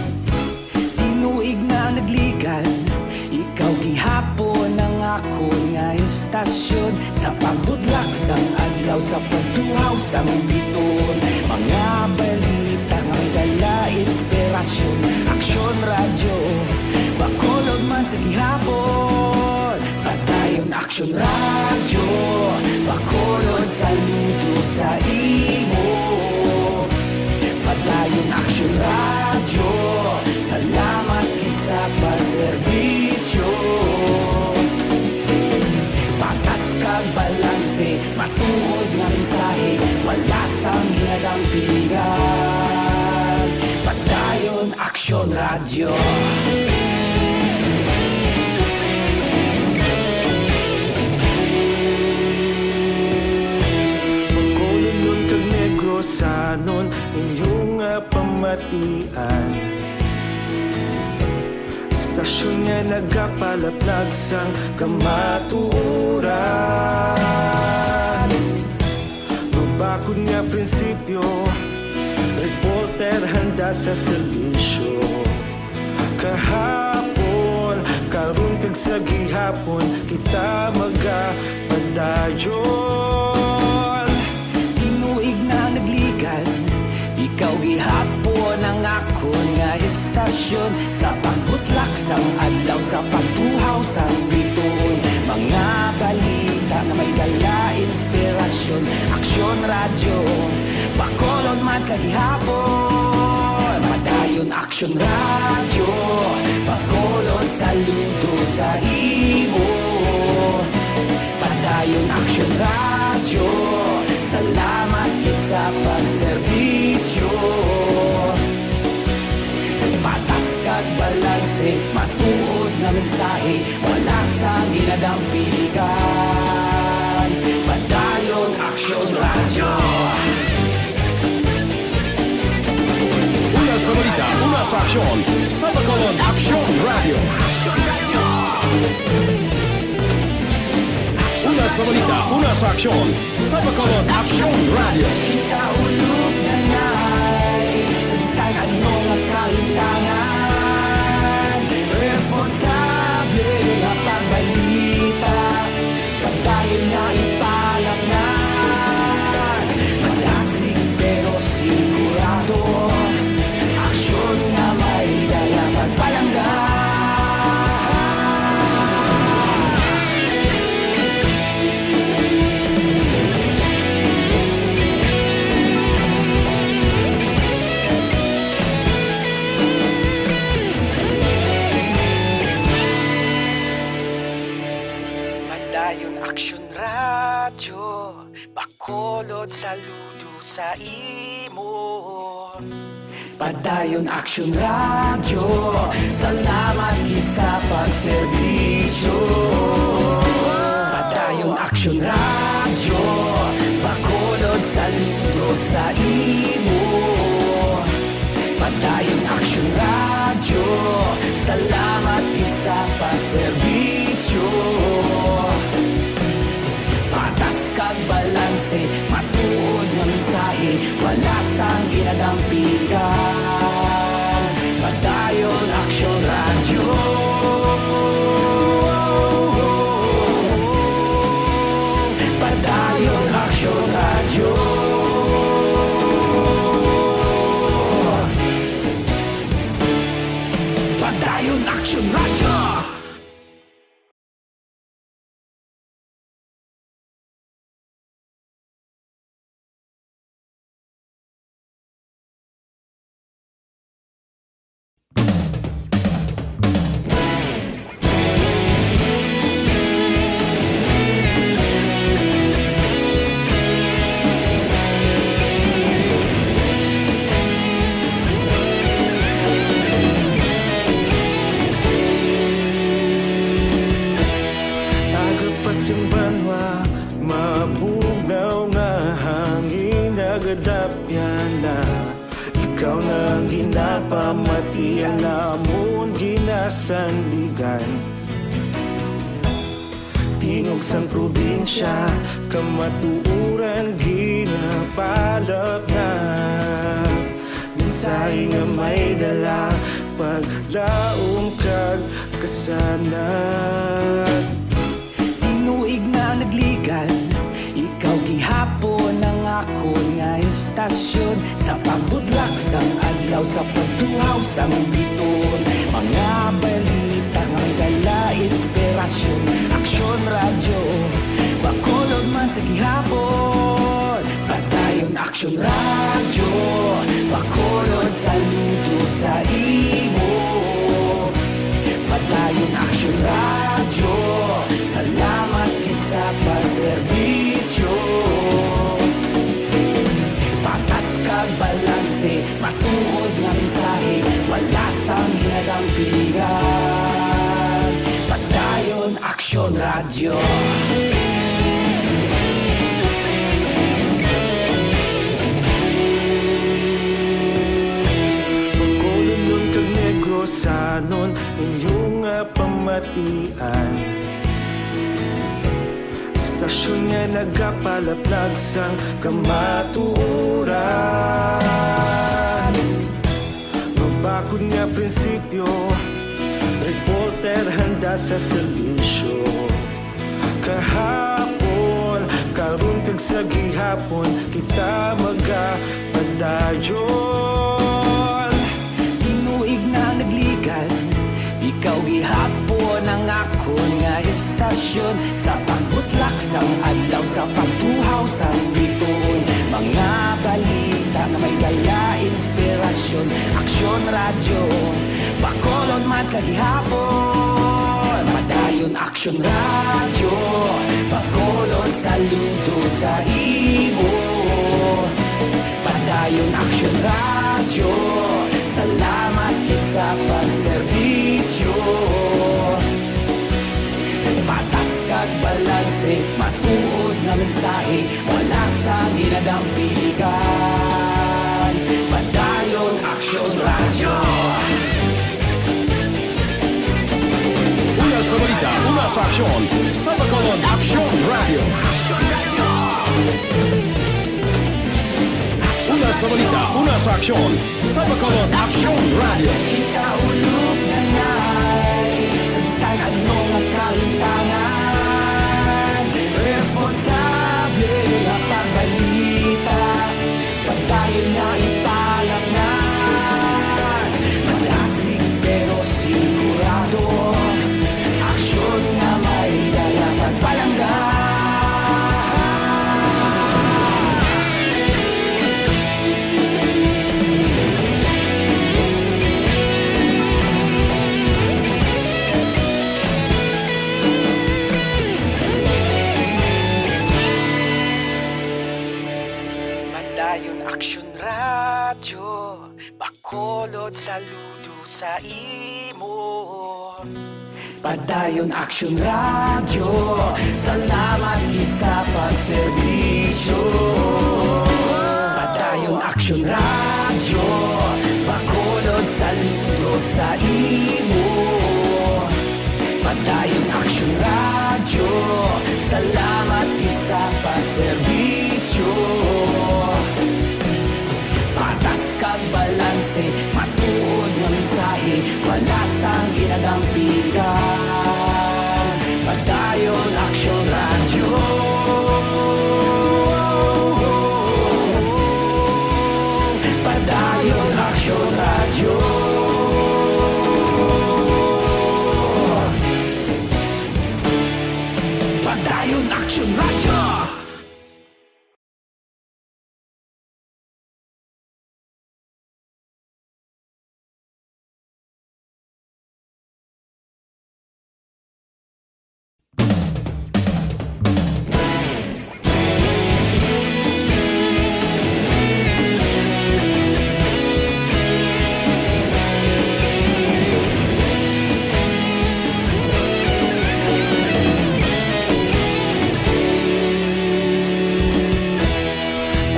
Tinuig na nagligad, ikaw gihapon ang akon nga estasyon. Sa pagbutlak sang adlaw, sa pagtuhaw sang bituon, mga balita nga may dala inspirasyon. Aksyon Radyo, Bacolod man sa gihapon. Padayon Aksyon Radyo, Bacolod, saludo sa imo. Padayon Aksyon Radyo, salamat gid sa pagserbisyo. Patas kag balanse, matuod nga mensahe, wala sang ginadampigan. Padayon Aksyon Radyo. Bacolod kag Negros, sanon inyo nga pamatian. Estasyon nga nagapalapnag sang kamatuoran. Mabakod nga prinsipyo, reporter handa sa serbisyo. Kahapon, karon kag sa gihapon, kita magapadayon. Tinuig na nagligad, ikaw gihapon ang akon nga estasyon. Sa pagbutlak sang adlaw, sa pagtuhaw sang bituon, mga balita nga may dala inspirasyon. Aksyon Radyo, Bacolod man sa gihapon. Padayon Aksyon Radyo, Bacolod Sa imo, Padayon Aksyon Radyo, salamat gid sa pagserbisyo. Patas kag balanse, matuod nga mensahe, wala sang ginadampigan. Padayon Aksyon Radyo. Una sa balita, una sa aksyon, sa Bacolod Aksyon Radyo. Una sa balita, una sa aksyon, sa Bacolod Aksyon Radyo. Kita ulog na ngay, sa bisan ano nga kalintangan, responsable nga pagbalita. Padayon nga ipalatngan, madasig pero sigurado, aksyon nga may dala pagpalangga. Padayon Aksyon Radyo, Bacolod, saludo sa imo. Padayon Aksyon Radyo, salamat gid sa pagserbisyo. Padayon Aksyon Radyo, Bacolod, saludo sa imo. Padayon Aksyon Radyo, salamat gid sa pagserbisyo. Patas kag balanse, matuod nga mensahe, wala sang ginadampigan. Padayon Aksyon Radyo. Padayon Aksyon Radyo. Padayon Aksyon Radyo. Aga pa sing banwa, mabugnaw nga hangin nagadapyan na. Ikaw na ang ginapamati, ang amon ginasandigan. Tingog sang probinsya, kamatuoran ginapalapnag. Mensahe nga may dala, paglaom kag kasanag. Tinuig na ang nagligan, ikaw gihapon ang akon nga estasyon. Sa pagbutlak sang adlaw, sa pagtuhaw sang bituon, mga balita nga may dala inspirasyon. Aksyon Radyo, Bacolod man sa gihapon. Padayon Aksyon Radyo, Bacolod, saludo sa imo. Padayon Aksyon Radyo, salamat gid sa pagserbisyo. Patas kag balanse, matuod nga mensahe, wala sang ginadampigan. Padayon Aksyon Radyo. Bacolodnon kag Negrosanon, inyo nga pamatian. Estasyon nga nagapalaplag sang kamatuoran. Mabakod nga prinsipyo, reporter handa sa serbisyo. Kahapon, karon kag sa gihapon, kita magapadayon. Tinuig na nagligan, ikaw gihapon ang akon nga estasyon. Sa pagbutlak sang adlaw, sa pagtuhaw sang bituon, mga balita nga may dala inspirasyon. Aksyon Radyo, Bacolod man sa gihapon. Aksyon Radyo, Bacolod, saludo sa imo. Padayon Aksyon Radyo, salamat gid sa pagserbisyo. Patas kag balanse, matuod nga mensahe, wala sang ginadampigan. Padayon Aksyon Radyo. Una sa balita, una sa aksyon, sa Bacolod Aksyon Radyo. Una sa balita, una sa aksyon, sa Bacolod Aksyon Radyo. Ikaulog na na'y sa bisan ano nga kahintangan. Responsable nga pagbalita, padayon nga ipalapnan. Madasig pero sigurado, aksyon nga may dala pagpalangga. Padayon Aksyon Radyo, Bacolod, saludo sa imo. Padayon Aksyon Radyo, salamat gid sa pagserbisyo. Padayon Aksyon Radyo, Bacolod, saludo sa imo. Padayon Aksyon Radyo, salamat gid sa pagserbisyo. Patas kag balanse, matuod nga mensahe, wala sang ginadampigan. Padayon Aksyon Radyo. Padayon Aksyon Radyo. Padayon Aksyon Radyo.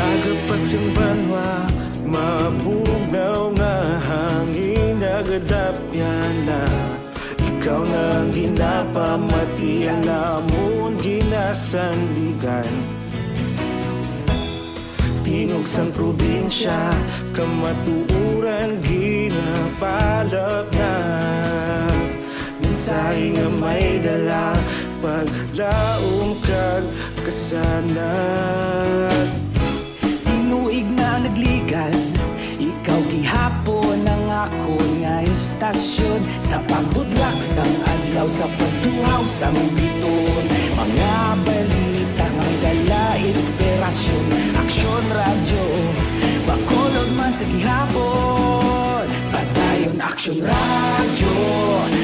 Aga pa sing banwa, mabugnaw nga hangin nagadapyan na. Ikaw na ang ginapamati, ang amon ginasandigan. Tingog sang probinsya, kamatuoran ginapalapnag. Mensahe nga may dala, paglaom kag kasanag. Tinuig nga nagligan, ikaw gihapon ang akon nga istasyon. Sa pagbutlak sang adlaw, sa pagtuhaw sang biton, mga balita nga may dala inspirasyon. Aksyon Radyo, Bacolod man sa gihapon. Padayon Aksyon Radyo,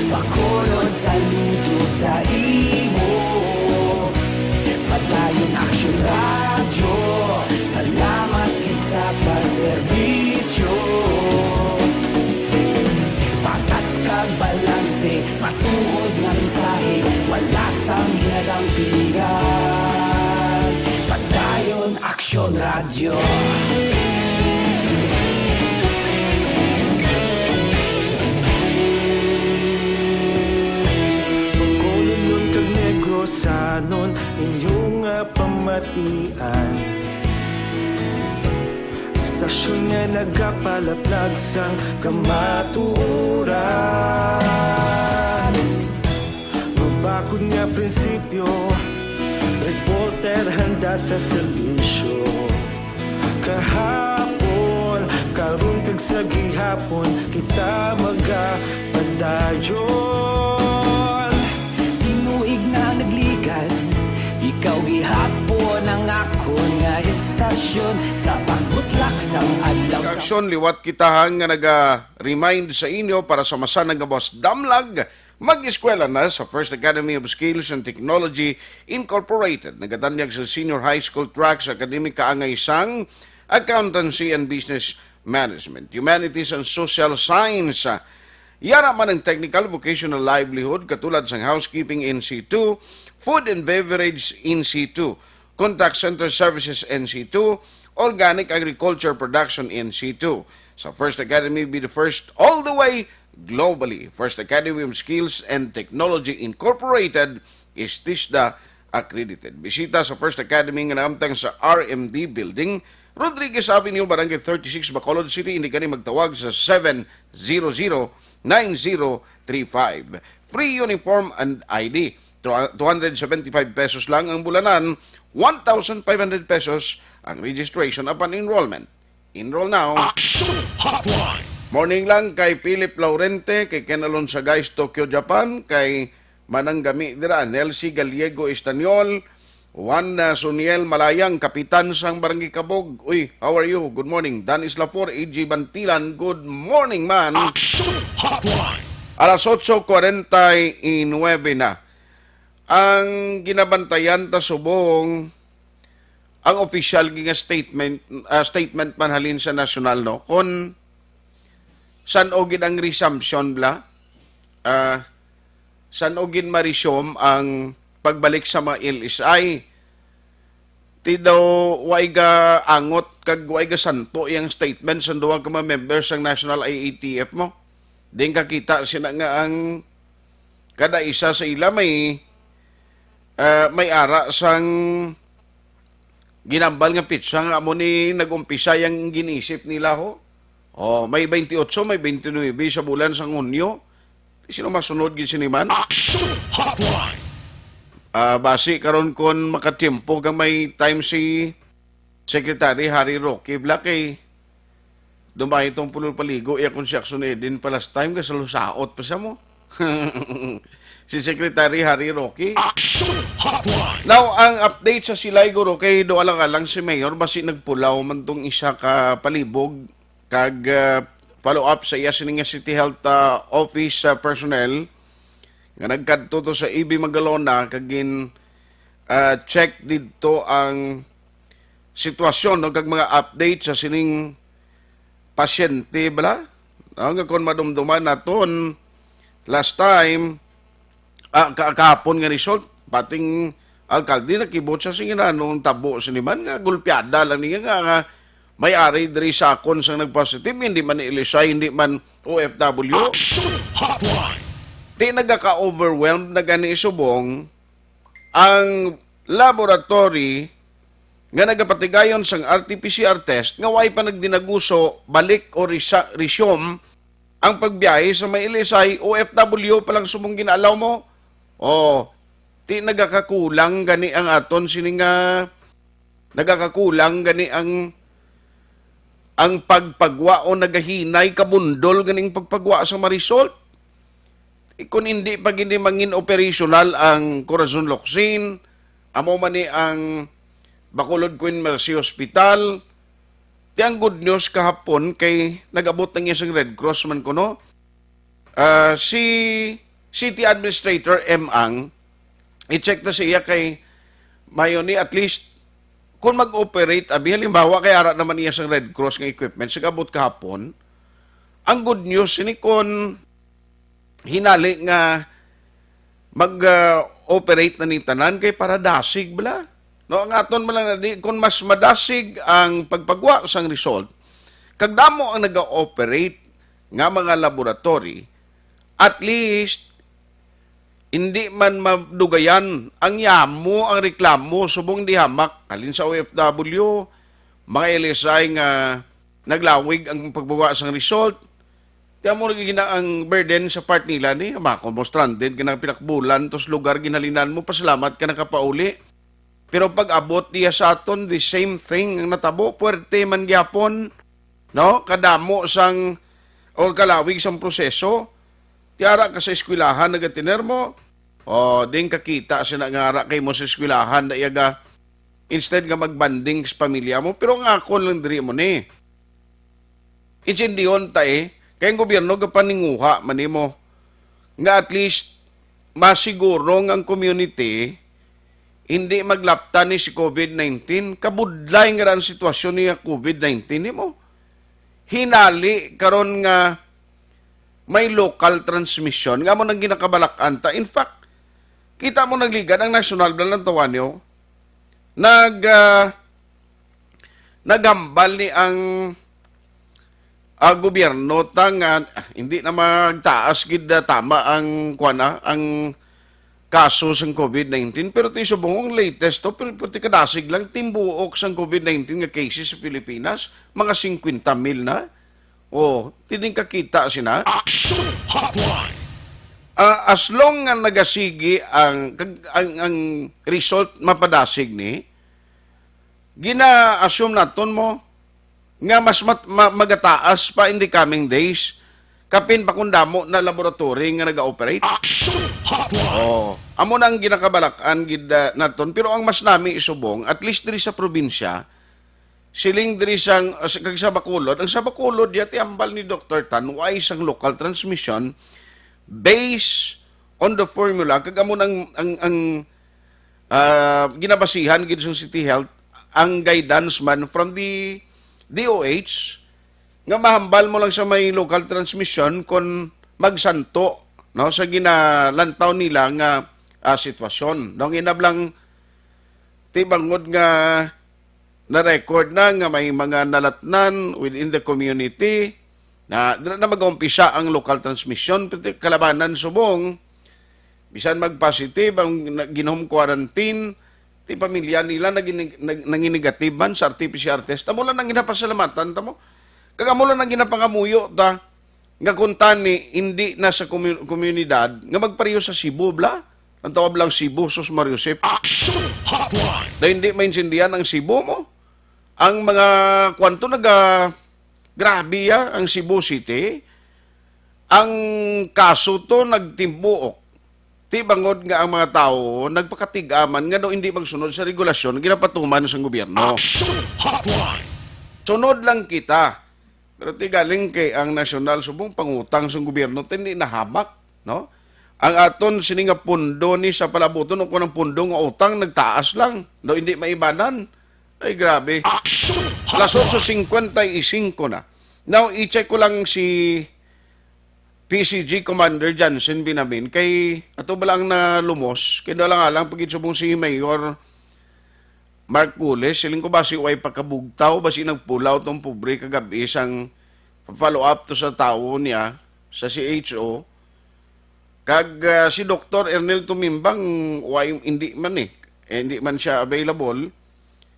Bacolod, saludo sa imo. Padayon Aksyon Radyo, salamat gid sa pagserbisyo. Patas kag balanse, matuod nga mensahe, wala sang ginadampigan. Padayon Aksyon Radyo. Bacolodnon kag Negrosanon, inyo nga pamatian. Istasyon nga nagapalaplag sang kamatuoran. Mabakod nga prinsipyo, reporter handa sa serbisyo. Kahapon, karon kag sa gihapon, kita magapadayon. Tinuig nga nagligan, ikaw gihapon ang akon nga istasyon. Sa pagbutlak sang adlaw sa Aksyon, liwat kita ha nga naga-remind sa inyo para sa masanag nga buwas. Damlag, Mag-eskwela na sa First Academy of Skills and Technology Incorporated. Nagatanyag sa senior high school track sa academic kaangay sang Accountancy and Business Management, Humanities and Social Science. Yara man ang technical vocational livelihood katulad sang housekeeping in situ, food and beverage in situ, contact center services in situ, organic agriculture production in situ. Sa First Academy, be the first all the way globally. First Academy of Skills and Technology Incorporated is TISDA accredited. Bisita sa First Academy nga naamtang sa R M D Building, Rodriguez Avenue, Barangay thirty-six, Bacolod City. Hindi kani magtawag sa seven zero zero nine zero three five. Free uniform and I D. Two hundred seventy-five pesos lang ang bulanan, one thousand five hundred pesos ang registration upon enrollment. Enroll now. Action Hotline. Morning lang kay Philip Laurente, kay Ken Alonso Guys, Tokyo, Japan, kay Manang Gami dira, Nelsie Gallego Estanyol, Juan, uh, Suniel Malayang, kapitan sang Barangay Kabog. Uy, how are you? Good morning. Dan Islafor, A G Bantilan, good morning, man. Action Hotline. Alas otso kwarenta y nuebe na. Ang ginabantayan ta subong ang official nga statement, ah, statement man halin sa national, no? Kon san-o gid ang resumption bala, ah, san-o gid ma-resume ang pagbalik sa mga L S I. Ti daw way ga angot kag way ga santo iyang statement sa duha ka mga members sang National I A T F mo. Din kakita sina nga ang kada isa sa ila may, ah, may ara sang ginambal nga petsa nga amo ni nag-umpisa yang ginisip nila, ho. Oh, may twenty-eight, may twenty-nine sa bulan sang Hunyo. Sino masunod gid sini man? Action Hotline. Ah, basi karon kon makatiempo kag may time si Secretary Harry Roque, bala kay dumayo tong pulol paligo iya kon si Action Eden pa last time, kasalusaot pa siya mo. Si Secretary Harry Roque. Action Hotline. Now, ang update sa Silay, guro, kay duha lang, lang si Mayor, basi nagpulaw man tong isa ka palibog kag, ah, follow up sa iya sini nga City Health, ah, Office, ah, personnel nga nagkadto to sa E B Magalona kag gin, ah, check didto ang sitwasyon, no, kag mga update sa sining pasyente bala, no, nga kon madumduman naton last time, ah, ka-, kahapon nga result, pating alkalde nakibot sa singinanong tabo sini man nga gulpiada lang niya nga, nga may ari diri sa akon sang nagpositive, hindi man L S I, hindi man O F W. Action Hotline. Ti nagaka-overwhelmed na gani subong ang laboratory nga nagapatigayon sang R T P C R test nga way pa nagdinaguso balik o resa-, resume ang pagbiyahe sa may L S I, O F W pa lang subong gin-allow mo. O, ti nagakakulang gani ang aton sini nga, nagakakulang gani ang, ang pagpagwa o nagahinay kabundol ganing pagpagwa sa mga result. Eh, kung hindi pa gini mangin operational ang Corazon Locsin, amo man ni ang Bacolod Queen Mercy Hospital, ti ang good news kahapon kay nag-abot ang isang Red Cross man kuno. Ah, si City Administrator M. Ang, i-check ta sa iya kay mayo ni at least kung mag-operate, abi, halimbawa kay ara naman iya sang Red Cross nga equipment, sa abot kahapon, ang good news ini kon hinali nga mag, ah, operate na ni tanan kay para dasig bala. No, ang aton man lang na di, kung mas madasig ang pagpagwa sang result, kag damo ang naga-operate nga mga laboratory, at least, hindi man madugayan ang yamo ang reklamo subong di hamak halin sa O F W, mga L S I nga naglawig ang pagpagwa sang result. Kaya mo nagigina ang burden sa part nila ni, mako mo stranded ka na pilak bulan, tos lugar ginhalinan mo, pasalamat ka nakapauli. Pero pag abot diya sa aton, the same thing ang natabo, puwerte man gyapon, no? Kadamo sang, o kalawig sang proseso. Ti ara ka sa eskwelahan, nagatiner mo, o, din kakita sina nga ara kay mo sa eskwelahan, na iyaga, instead nga magbanding sa pamilya mo, pero ang akon lang diri mo ni. Intindiyon ta, eh, kay ang gobyerno gapaninguha man nimo. nga at least masiguro nga ang community hindi maglapta ni si COVID nineteen. Kabudlay nga ra ang sitwasyon niya COVID nineteen, di mo? Hinali karon nga may local transmission, nga mo nang ginakabalak-an ta. In fact, kita mo nagligad ang national bala lang tawanyo. Nag, ah, naghambal ni ang, ah, gobyerno ta nga, ah, hindi na magtaas gid, ah, tama ang, kuwan na, ang kaso sang COVID nineteen. Pero ti subong ang latest to, pero, pero ti kadasig lang, timbuok sang COVID nineteen nga cases sa Pilipinas, mga singkwenta mil na. Oh, tining kakita sina. Action Hotline. Ah, as long nga nagasigi ang, kag-, ang, ang result mapadasig ni, gina-assume naton mo nga mas mat-, ma-, magataas pa in the coming days, kapin pa kung damo na laboratory nga naga-operate. Action Hotline. Oh, amo na ang ginakabalak-an gid, ah, naton. Pero ang mas nami isubong, at least diri sa probinsya, siling diri sang, sa, kag sa Bacolod, ang sa Bacolod, yati ambal ni Doktor Tan, why sang local transmission based on the formula, kag amo nang, ang, ang, ah, ginabasihan gid sa City Health, ang guidance man from the D O H, nga mahambal mo lang sa may local transmission kon magsanto, no, sa ginalantaw nila nga, ah, sitwasyon. No, ang inablang ti bangod nga na-record na nga may mga nalatnan within the community, na dira na mag-umpisa ang local transmission, pero ti kalabanan subong, bisan mag-positive ang na-, gin-home quarantine, ti pamilya nila nagin-, nag-, nanginegative man sa R T P C R test. Amo lang ang ginapasalamatan ta mo. Kag amo lang ang ginapangamuyo ta nga kuntani hindi na sa komu-, komunidad nga magpareho sa Cebu, bla? Ang tawag lang Cebu, sus Mario Sip. Action Hotline. Na hindi maintindihan ang Cebu mo. Ang mga kwanto naga, grabe ya, ang Cebu City. Ang kaso to nagtimbuok. Ti bangod nga ang mga tawo nagpakatigaman nga daw hindi magsunod sa regulasyon nga ginapatuman sang gobyerno. Action Hotline. Sunod lang kita. Pero ti galing kay ang nasyonal subong pangutang sang gobyerno, ti hindi nahamak, no? Ang aton sini nga pundo ni sa palabuton o kung ang pundo nga utang nagtaas lang, no, hindi maibanan. Ay, grabe. Action Alas otso singkwenta y singko na. Now, i-check ko lang si P C G Commander Johnson Binamin kay ato ba lang na lumos, kay daw lang alang pagitsubong si Mayor Mark Gules, siling ko ba si way pakabugtaw, ba si nagpulaw tong pobre kagabi sang follow up to sa tawo niya sa C H O. Kag, ah, si Doktor Ernel Tumimbang, way, hindi man eh. Eh, hindi man siya available.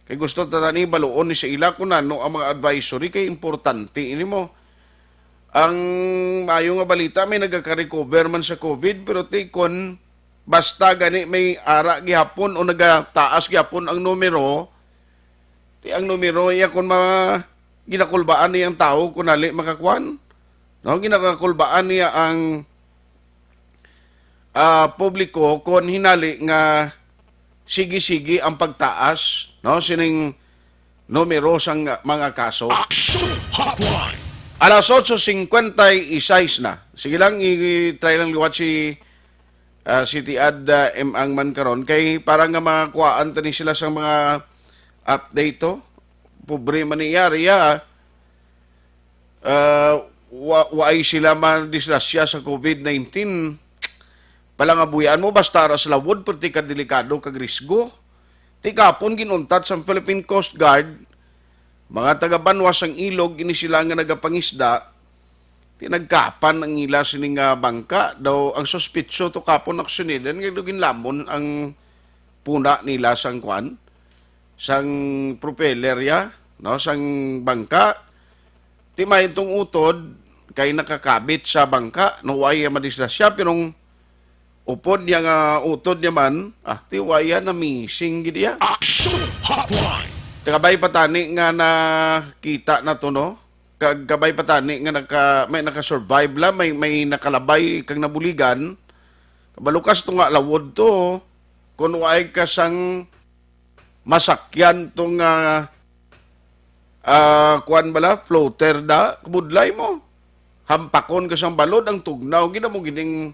Kay gusto ta tani baluon ni sa ila kung ano ang mga advisory kay importante ini mo. Ang maayo nga balita, may nagaka-recover man sa COVID, pero ti kon basta gani may ara gihapon o nagataas gihapon ang numero, ti ang numero iya kon ma-, ginakulbaan niya ang tawo kung nali makakuan, no? Ginakulbaan niya ang, ah, publiko kon hinali nga sige-sige ang pagtaas, no, sining numero sang mga kaso. Action Hotline. Alas otso singkwenta y seis na. Sige lang, i-, i-try lang liwat si, ah, City Ad, ah, M Ang man karon kay para nga makuhaan tani sila sang mga update to. Pobre man ni Yari, ah. Ah, wa-, waay sila madisgrasya sa COVID nineteen. Palangabuyan mo, basta ra sa lawod, perti ka delikado kag risgo. Ti kapon ginuntat sang Philippine Coast Guard, mga taga banwa sang ilog, ini sila nga nagapangisda, ti nagkapan ang ila sini nga bangka. Daw ang suspitso to kapon aksyonan, nga daw ginlamon ang puna nila sang kuan, sang propeller ya, no, sang bangka. Ti may itong utod kay nakakabit sa bangka, no, way madisgrasya, pero ang upod niya nga utod niya man, ah, ti way na missing gid iya. Action Hotline. Kabay pa tani nga nakita na to, no? Kag kabay pa tani nga naka-, may naka-survive la, may, may nakalabay kag nabuligan. Kabalukas to nga lawod to, kun way ka sang masakyan tong, ah, ah, kuwan bala, floater da, kabudlay mo. Hampakon ka sang balod, ang tugnaw, gina mo gining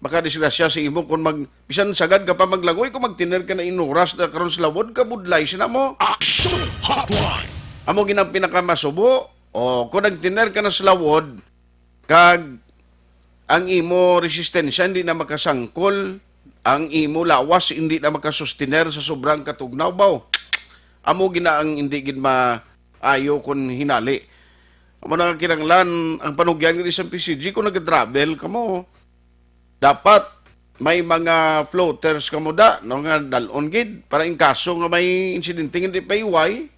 makadisgrasya sa imo kung mag, bisan sagad ka pa maglangoy, kung magtiner ka na inuras na karon sa lawod, kabudlay sina mo. Action Hotline! Amo gid ang pinakamasubo, o kung nagtiner ka na sa lawod, kag ang imo resistensya hindi na makasangkol, ang imo lawas hindi na makasustiner sa sobrang katugnaw, baw. Amo gina ang hindi gid maayo kun hinali. Amo na nga kinahanglan ang panugyan gid sa P C G kung nag-travel ka mo. Dapat may mga floaters ka mo da, no, nga dalon gid para in kaso nga may insidente nga hindi paiway,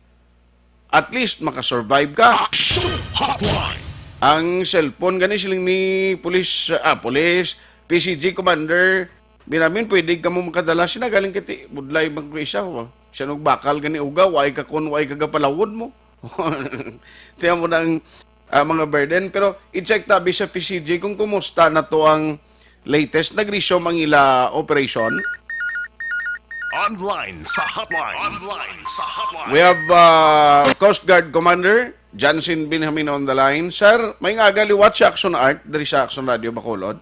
at least makasurvive ka. Action Hotline! Ang cellphone gani siling ni police, ah, police, P C G commander, binamin pwede ka mo makadala sina galing kiti budlay man ko isa, oh. Siya nung bakal gani uga, way ka kon way ka gapalawod mo. Tiyan mo na ang, ah, mga burden. Pero i-check tabi sa P C G kung kumusta na to ang latest. Nag-resume ang ila operation. Online sa hotline. Online sa hotline. We have, uh, Coast Guard Commander Jansen Benjamin on the line. Sir, may nga aga liwat sa Action Art diri sa Action Radio Bacolod.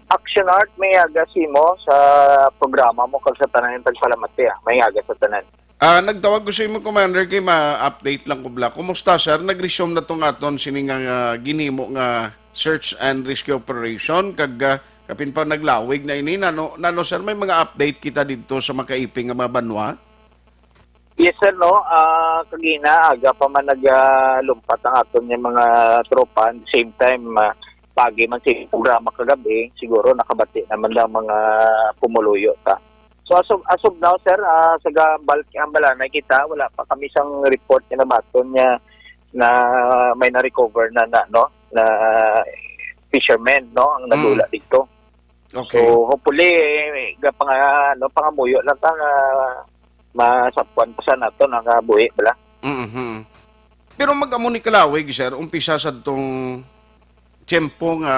Action Art, may aga simo sa programa mo kag sa tanan yung tagpalamati, ah. May aga sa tanan. Ah, nagtawag ko sa imo, Commander, kay ma-update lang ko bala. Kumusta, sir? Nag-resume na to nga aton sini nga, nga ginhimo nga search and rescue operation kag, ah, kapin pa naglawig na ini. Nano, nano, sir, may mga update kita didto sa makaiping nga mga banwa? Yes, sir, no. Ah, kagina, aga pa man nagalumpat ang aton nga mga tropa. At the same time, ah, pagi man sa programa kagabi, siguro nakabati naman lang mga pumuluyo ta. So, as of, as of now, sir, ah, sa ga-, bal-, ang balanay kita, wala pa kami sang report nga nabaton nga na may na-recover na, na, no, na fishermen, no, ang Mm. nadula dito. Okay. So, hopefully, eh, ga-, panga-, ano, pangamuyo lang ta nga masapuan pa sa nato nga buhi bala. Mhm. Pero mag-amo ni kalawig, sir, umpisa sa tong tiyempo nga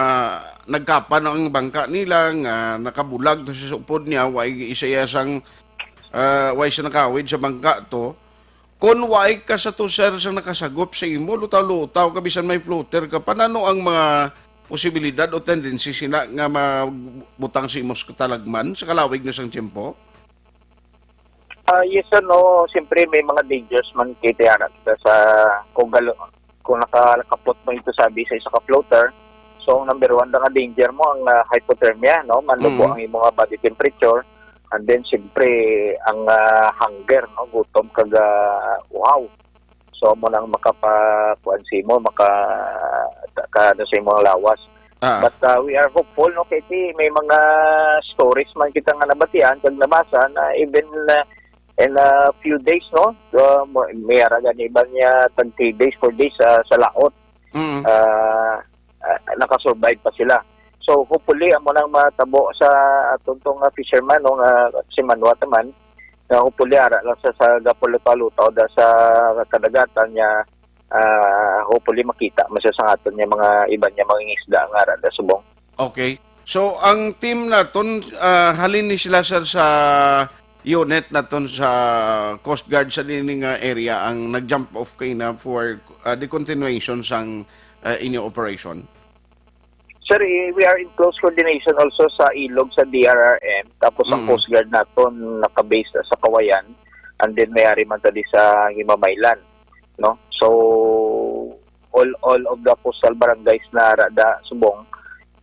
nagkapan ang bangka nila, nga nakabulag to sa upod niya, way isa iya sang, ah, way siya nakawid sa bangka to. Kon way ka sa to, sir, sang nakasagop sa imo, lutaw-lutaw ka, bisan may floater ka pa, nano ang mga posibilidad o tendency sina nga mabutang sa imo sa katalagman sa kalawig na sang tiyempo? Ah, yes, sir, no. Siyempre, may mga dangers man kay tiara kita sa kung galo-, kung nakalakapot mo ito sabi sa isa ka floater. So, ang number one na nga danger mo, ang, ah, hypothermia, no? Manlubo Mm. ang imo nga body temperature. And then, siyempre, ang, ah, hunger, no? Gutom kag, ah, uhaw. So, amo nang makapa-, kuwan sa imo, maka-, ka-, ano sa imong lawas. Ah. But, uh, we are hopeful, no, kay ti may mga stories man kita nga nabatian kag nabasa na even, uh, in a few days, no, uh, mo-, may ara gani iban niya tag three days, four days, uh, sa laot. Mm. Uh, uh, nakasurvive pa sila. So, hopefully, amo nang matabo sa aton tong, uh, fisherman, no, nga si Manuat man, nga hopefully ara lang sa, sa gapalutaw-lutaw da sa kadagatan niya, ah, hopefully makita man siya sa aton niya mga iban niya mga isda nga ara da subong. Okay. So, ang team naton, ah, halin ni sila, sir, sa unit naton sa Coast Guard sa dini nga area ang nag-jump off kaina for, ah, the continuation sang, ah, inyo operation? Sir, eh, we are in close coordination also sa ilog sa D R R M, tapos ang Mm. Coast Guard naton naka-base sa Cauayan, and then may ari man tadi sa Himamaylan, no? So, all, all of the coastal barangays na ara da subong,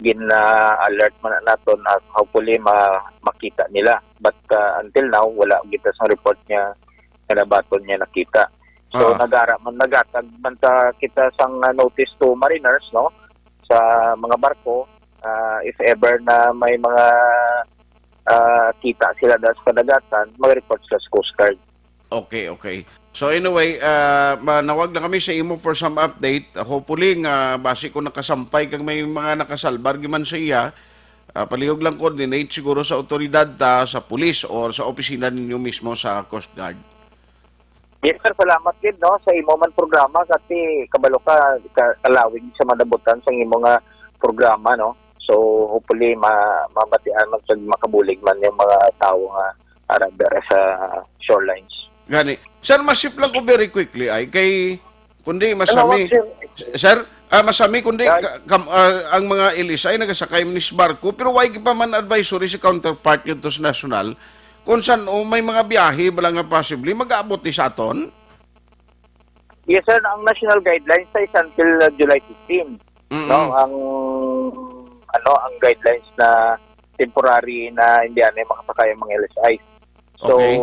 gina-alert man na naton, at hopefully ma-, makita nila. But, uh, until now, wala kita sa report niya nga nabaton niya nakita. So, Ah. nagara man, nagatag man ta kita sang, uh, notice to mariners, no? Sa mga barko, ah, if ever na may mga, ah, kita sila da sa kadagatan, mag-report sila sa Coast Guard. Okay, okay. So anyway, ah, manawag na kami sa imo for some update. Hopefully nga basi kung nakasampay kag may mga nakasalbar giman sa iya, ah, palihog lang coordinate siguro sa otoridad ta, sa pulis or sa opisina ninyo mismo sa Coast Guard. Yes, sir. Salamat gid, no, sa imo man programa, kasi kabalo ka, ka-, kalawig sa manabutan sa imo nga programa, no. So, hopefully, ma-, mabatian man kag makabulig man yung mga tawo nga ara dira sa shorelines. Gani. Sir, masip lang ko very quickly, ay, kay, kundi Ano, masami, sir? Sir, Ah, masami kundi Kag- ka- kam- ah, ang mga L S I nagasakay man sa barko, pero wala pa man advisory sa counterpart nyo to sa national kung saan o may mga biyahe bala nga possibly mag-aabot ni sa aton. Yes, sir. Ang national guidelines sa is until uh, July fifteen. Mm-mm. No, ang ano ang guidelines na temporary na hindi na makasakay ang mga L S I. So, Okay.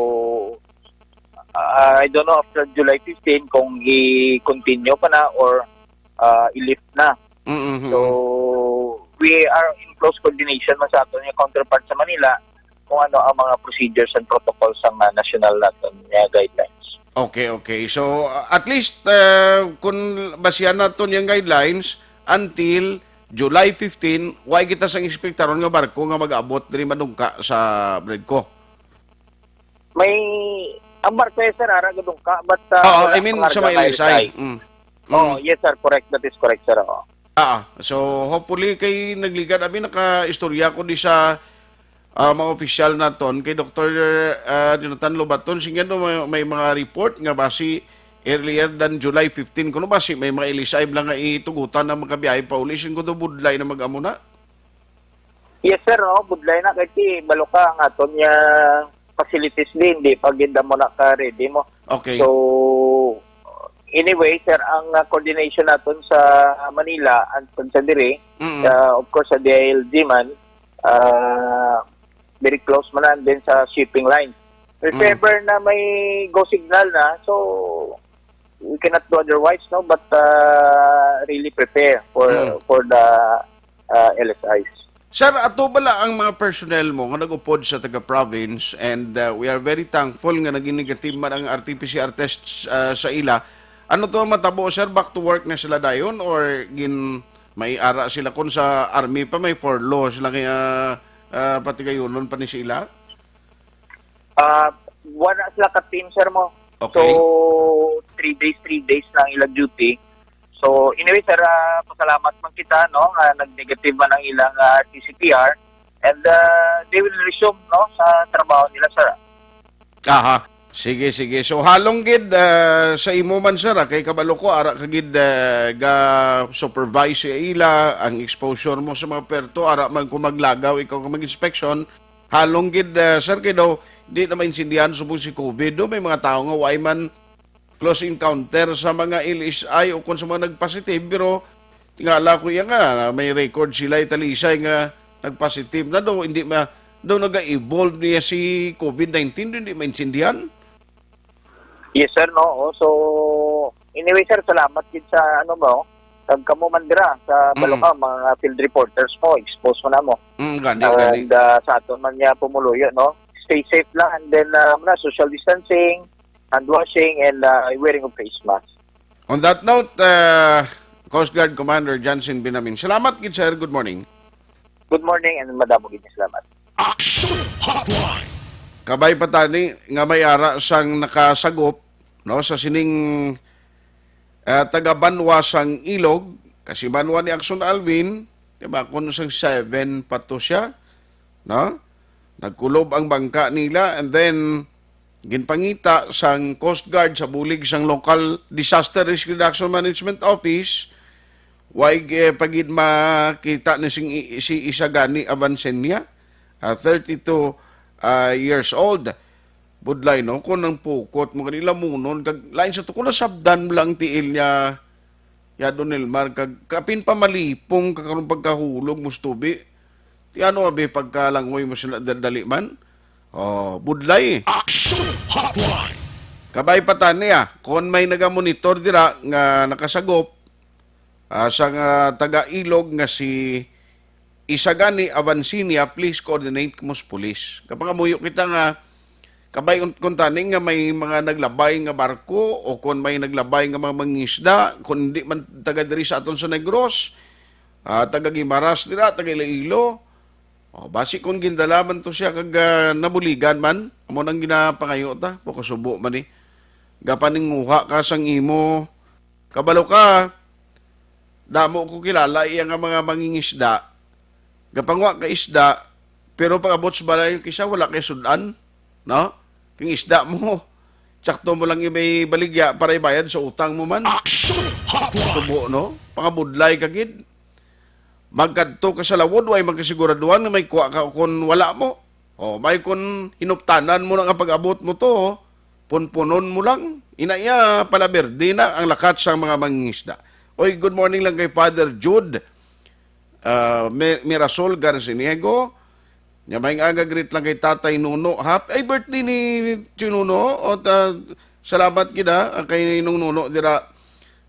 uh, I don't know after July fifteen kung i-continue pa na or uh, i-lift na. Mm-mm. So, we are in close coordination man sa aton nga counterpart sa Manila kung ano ang mga procedures and protocols sa uh, national naton nga guidelines. Okay, okay. So, uh, at least, uh, kung basihan naton yung guidelines, until July fifteen, wala kita sang ekspektaron nga barko nga mag-abot diri madungka sa Bredco. May ang barko, yes, sir, ara gadungka, but uh, Oo, wala I mean, pangarga sa may nga L S I. Mm. Oh, Mm. Yes, sir, correct. That is correct, sir. Oo. Ah, so hopefully kay nagligad abi nakaistorya ko di sa ah, mga opisyal naton kay Doktor ah, Jonathan Lobaton, singyan no, may, may mga report nga basi earlier than July fifteen kuno basi may mga L S I lang nga itugutan ang mga biyahe pauli, sin ko daw budlay na mag-amo na. Yes, sir. Oh, budlay na kay ti balo ka ang aton nga facilities din, di pa gid mo na ka ready mo. Okay. So, anyway, sir, ang uh, coordination naton sa Manila and sa diri, Mm. uh, of course, sa D I L G man, uh, very close man na din sa shipping line. If Mm. ever na may go signal na, so we cannot do otherwise, no, but uh, really prepare for Mm. for the uh, L S Is. Sir, ato bala ang mga personnel mo nga nag-upod sa taga-province, and uh, we are very thankful nga naging negative man ang R T P C R tests uh, sa ila. Ano to matabo, sir? Back to work na sila dayon or gin may ara sila? Kung sa army pa, may furlough sila kaya uh, patigayunon pa ni sila? Uh, wala sila ka team, sir, mo. Okay. So, three days, three days na ang ilang duty. So, anyway, sir, ah, pasalamat man kita, no, nga nag-negative man ang ilang ah, T C P R. And ah, they will resume, no, sa trabaho nila, sir. Aha. Sige, sige. So halong gid ah, sa imo man, sir, ah, kay kabalo ko ara ka gid ah, ga supervise sa ila ang exposure mo sa mga perto, ara man ko maglagaw ikaw ka mag-inspection. Halong gid, ah, sir, kay daw di na maintindihan subong si COVID. Do may mga tawo nga way man close encounter sa mga L S I o kung sa mga nagpositive, pero tingala ko iya nga may record sila italisay nga nagpositive na daw, hindi ma daw naga-evolve niya si COVID nineteen, hindi maintindihan. Yes, sir, no. Oh, so, anyway, sir, salamat gid sa, ano mo, kag kamo man dira sa Mm. Baloka, mga field reporters mo, expose mo na mo. Mm, gani, gani. And uh, sa aton man niya pumuluyo, no? Stay safe lang, and then uh, na social distancing, hand washing, and uh, wearing of face mask. On that note, uh, Coast Guard Commander Johnson Binamin, salamat gid, sir. Good morning. Good morning, and madamo gid salamat. Action Hotline. Kabay pa tani nga may ara sang nakasagop, no, sa sining ah, taga Banwa sang Ilog, kasi Banwa ni Axon Alvin, di ba, kung sang seven pa to siya, no? Nagkulob ang bangka nila, and then ginpangita sang Coast Guard sa bulig sang local Disaster Risk Reduction Management Office, way eh, pagid makita ni sing, si Isagani Avancenia, ah, thirty-two ah, years old. Budlay, no? Kung ang pukot mo, kanila munon, kag lain sa to, kung nasabdan lang tiil niya, ya Don Elmar, kag kapin pa malipong ka karong pagkahulog mo sa tubi. Ti ano abi pagkalangoy mo sila da- dali man? Oh, budlay. Action Hotline. Kabay pa tani, ah, kon may nagamonitor dira nga nakasagop ah, sa nga taga Ilog nga si Isagani Avancinia, please coordinate mo sa pulis. Kapangamuyo kita nga kabay kun- kun tani nga may mga naglabay nga barko o kon may naglabay nga mga mangisda, kung hindi man taga diri sa aton sa Negros, ah, taga Guimaras dira, taga Iloilo, oh, basi kung gindala man to siya kag ah, nabuligan man, amo nang ginapangayo ta, makasubo man ni. Gapaninguha ka sang imo. Kabalo ka, damo ko kilala iya nga mga mangingisda. Gapangwa ka isda, pero pag-abot sa balay kisa wala kay sud-an, no? King isda mo. Tsakto mo lang ibay baligya para ibayad sa utang mo man. Action Hotline! Subo, no? Pangabudlay ka gid. Magkadto ka sa lawod, way magkasiguraduhan nga may kuha ka o kon wala mo. O, may kon hinuptanan mo na nga pag-abot mo to, punpunon mo lang. Ina iya, pala berde na ang lakat sang mga mangingisda. Oy, good morning lang kay Father Jude, ah, Mi-, Mirasol Garciniego. Nya, may nga greet lang kay Tatay Nuno. Happy, ay, birthday ni Tio Nuno. O, ta-, salamat gid, ah, kay Nong Nuno dira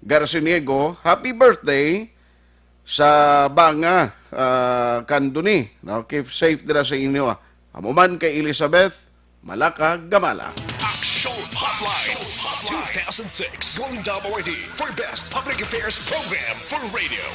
Garciniego. Happy birthday sa banga, ah, Candoni, no? Keep safe dira sa inyo, ah. Amo man kay Elizabeth Malaka Gamala. Action Hotline two thousand six Golden Dome Awardee for Best Public Affairs Program for Radio.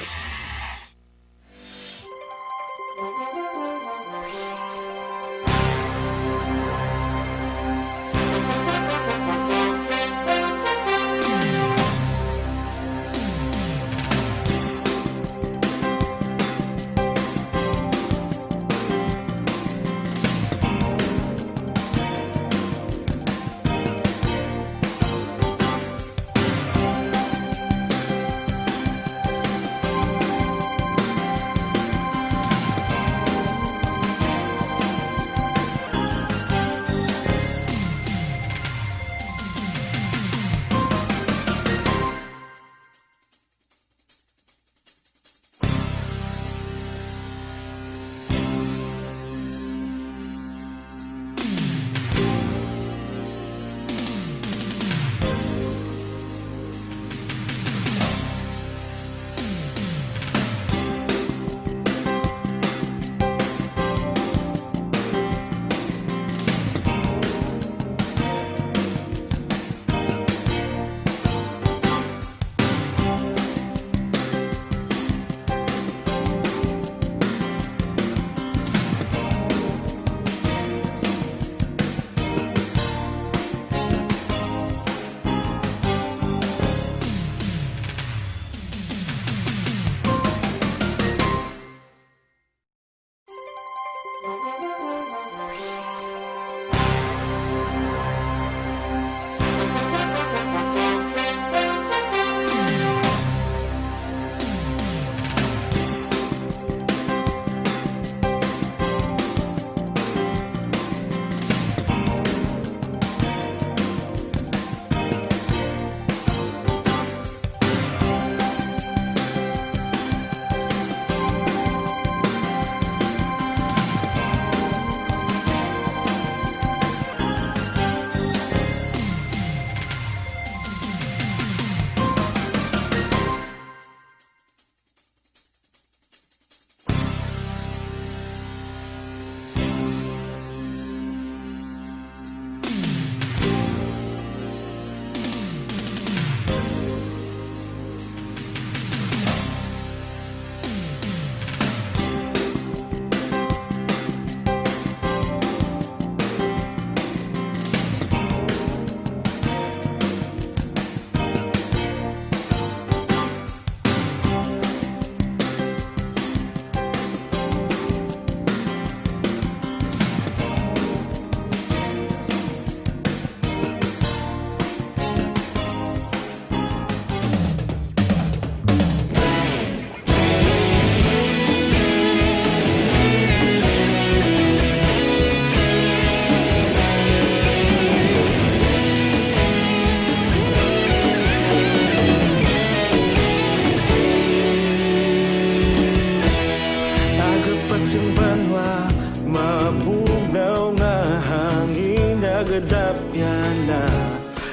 Aga pa sing banwa, mabugnaw nga hangin nagadapyan na.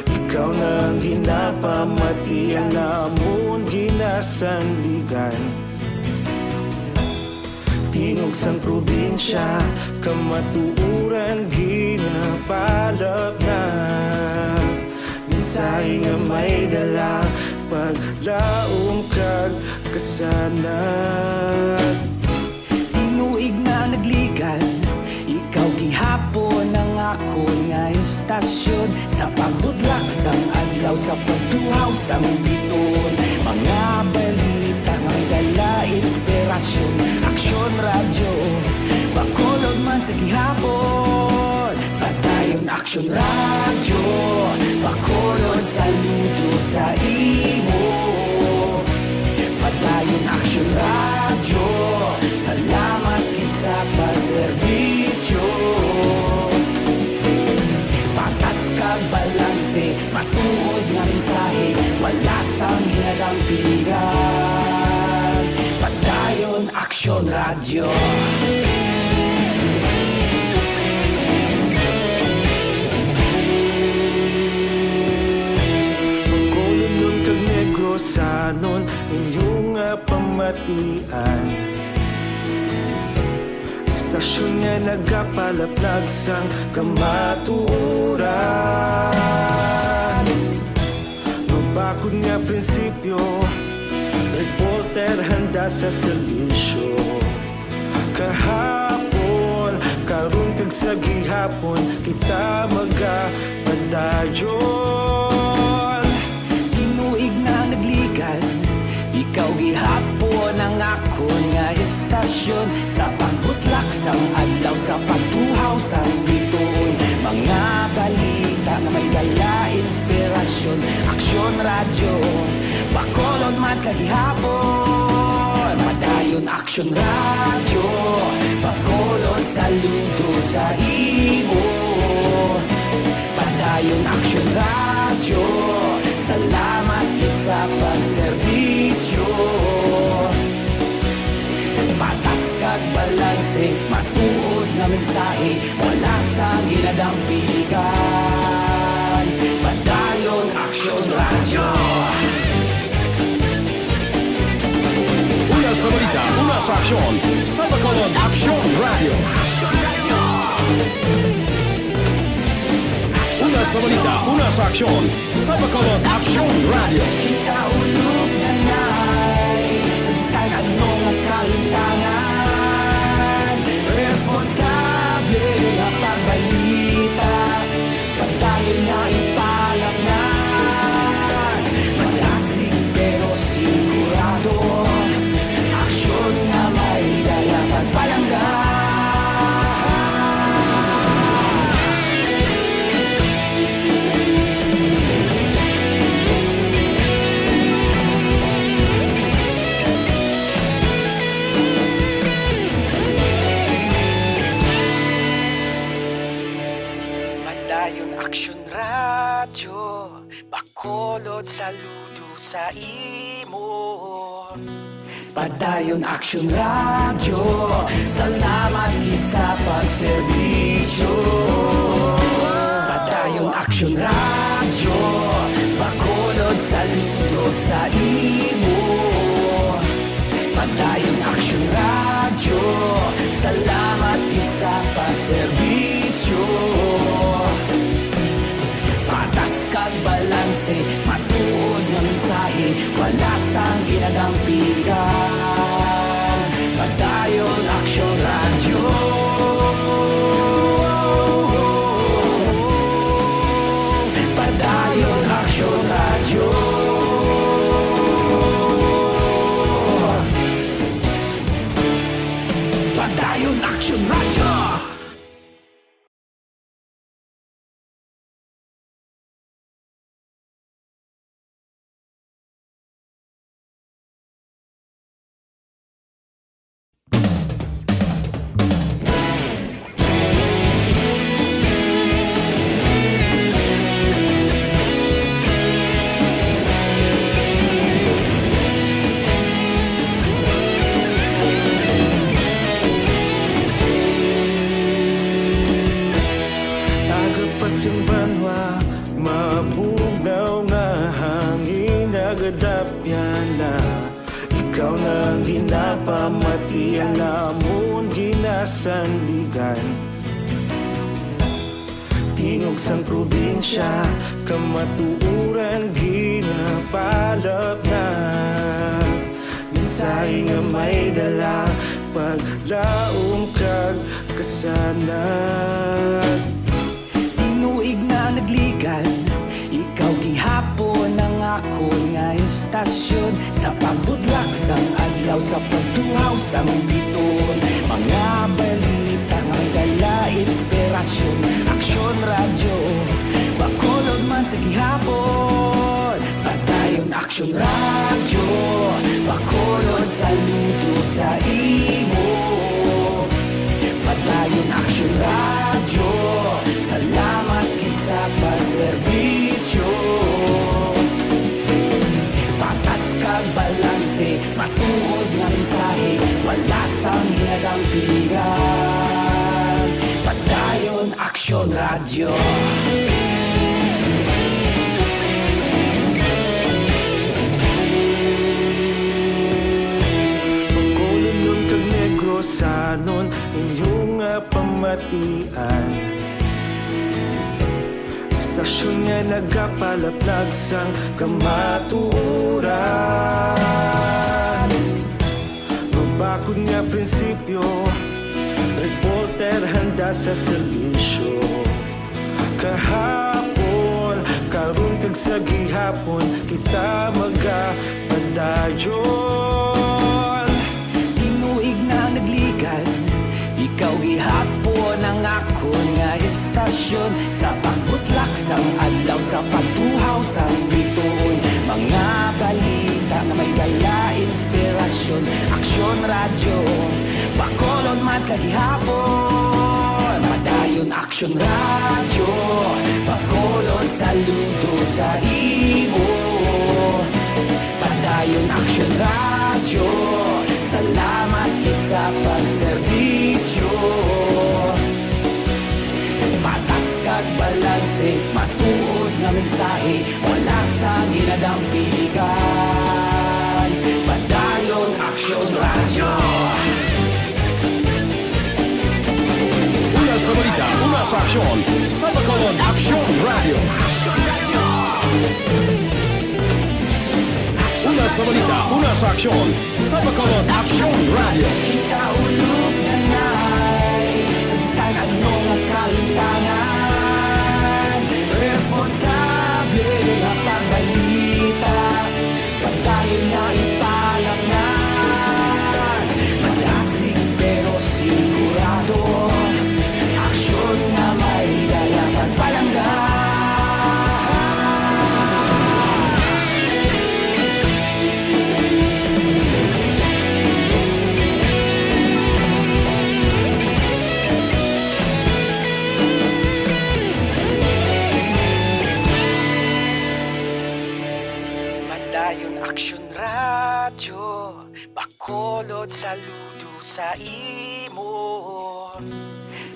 Ikaw na ang ginapamati, ang amon ginasandigan. Tingog sang probinsya, kamatuoran ginapalapnat. Mensahe nga may dala, paglaom kag kasanag. Tinuig na nagligan, ikaw gihapon ang akon nga istasyon. Sa pagbudlak sang adlaw, sa pagtuhaw sang bituon, mga balita nga dala inspirasyon. Aksyon Radyo, Bacolod man sa gihapon, padayon Aksyon Radyo, pakulod, saludo sa imo. Padayon Aksyon Radyo, salamat gid sa pagserbisyo. Patas kag balanse, matuod nga mensahe, wala sang ginadampigan. Padayon Aksyon Radyo. Bacolodnon kag Negrosanon, inyo nga pamatian. Estasyon nga nagapalaplag sang kamatuoran. Mabakod nga prinsipyo, reporter handa sa serbisyo. Kahapon, karon kag sa gihapon, kita magapadayon. Tinuig na nagligan, ikaw gihapon ang akon nga estasyon. Sa pagbutlak sang adlaw, sa pagtuhaw sang bituon, mga balita nga may dala inspirasyon. Aksyon Radyo, Bacolod man sa gihapon. Padayon Aksyon Radyo, Bacolod, saludo sa imo. Padayon Aksyon Radyo, salamat gid sa pagserbisyo. Patas kag balanse, matuod nga mensahe, wala sang ginadampigan. Padayon Aksyon Radyo. Una sa balita, una sa aksyon, sa Bacolod Aksyon Radyo. Una sa balita, una sa aksyon, sa Bacolod Aksyon Radyo. Kita ulog na nay, sa bisan anong kalimtangan, responsable nga pagbalita, padayon nga ipalapnag, malasig pero sigurado, aksyon nga may dala pagpalangga. Padayon Aksyon Radyo, Bacolod, saludo sa imo. Padayon Aksyon Radyo, salamat gid sa pagserbisyo. Padayon Aksyon Radyo, Bacolod, saludo sa imo. Padayon Aksyon Radyo, salamat gid sa pagserbisyo. Patas kag balanse, matuod nga mensahe, wala sang ginadampigan. Padayon Aksyon Radyo. Padayon Aksyon Radyo. Padayon Aksyon Radyo. Aga pa sing banwa, mabugnaw nga hangin nagadapyan na. Ikaw na ang ginapamati, ang amon ginasandigan. Tingog sang probinsya, kamatuoran ginapalapnag. Mensahe nga may dala, paglaom kag kasanag. Tinuig na nagligan, ikaw gihapon ang akon nga estasyon. Sa pagbutlak sang adlaw, sa pagtuhaw sang bituon, mga balita nga may dala inspirasyon. Aksyon Radyo, Sa gihapon, Padayon Aksyon Radyo, Bacolod, saludo sa imo. Padayon Aksyon Radyo, salamat gid sa pagserbisyo. Patas kag balanse, matuod nga mensahe, wala sang ginadampigan. Padayon Aksyon Radyo. Bacolodnon kag Negrosanon, inyo nga pamatian. Istasyon nga nagapalaplag sang kamatuoran. Mabakod nga prinsipyo, reporter handa sa serbisyo. Kahapon, karon kag sa gihapon, kita magapadayon. Tinuig na nagligad, ikaw gihapon ang akon nga istasyon. Sa pagbutlak sang adlaw, sa pagtuhaw sang bituon, mga balita nga may dala inspirasyon. Aksyon Radyo, Bacolod man sa gihapon. Padayon Aksyon Radyo, Bacolod, saludo sa imo. Padayon Aksyon Radyo, salamat gid sa pagserbisyo. Patas kag balanse, matuod nga mensahe, wala sang ginadampigan. Padayon Aksyon Radyo. Una sa balita, una sa aksyon, sa Bacolod Aksyon Radyo. Una sa balita, una sa aksyon, sa Bacolod Aksyon Radyo. Ikaulo na nay, sa bisan ano nga kahimtangan, responsable nga pagbalita. Padayon nga ipalapnan, madasig pero sigurado, aksyon nga may dala kag palangga. Padayon Aksyon Radyo, Bacolod, saludo sa imo.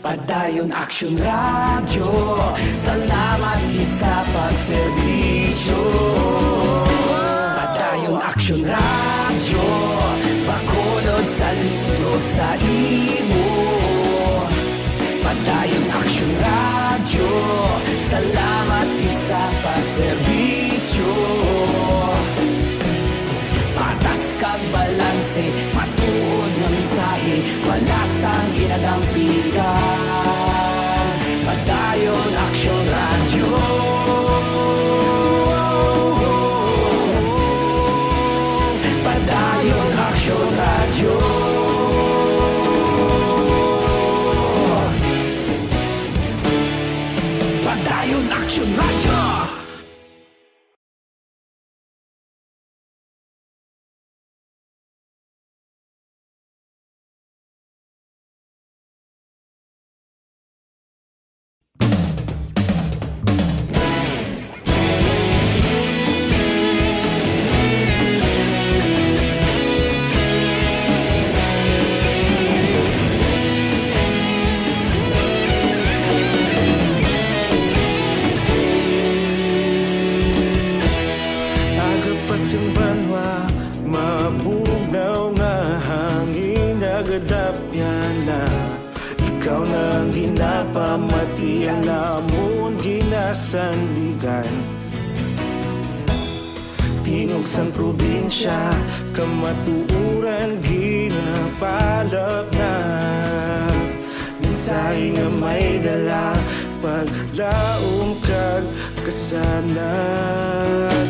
Padayon Aksyon Radyo, salamat gid sa pagserbisyo. Padayon Aksyon Radyo, Bacolod, saludo sa imo. Padayon Aksyon Radyo, salamat gid sa pagserbisyo. Patas kag balanse, matuod nga mensahe, wala sang ginadampigan. Padayon Aksyon Radyo. Padayon Aksyon Radyo. Padayon Aksyon Radyo. Aga pa sing banwa, mabugnaw nga hangin nagadapyan na. Ikaw na ang ginapamati, ang amon ginasandigan. Tingog sang probinsya, kamatuoran ginapalapnag. Mensahe nga may dala, paglaom kag kasanag.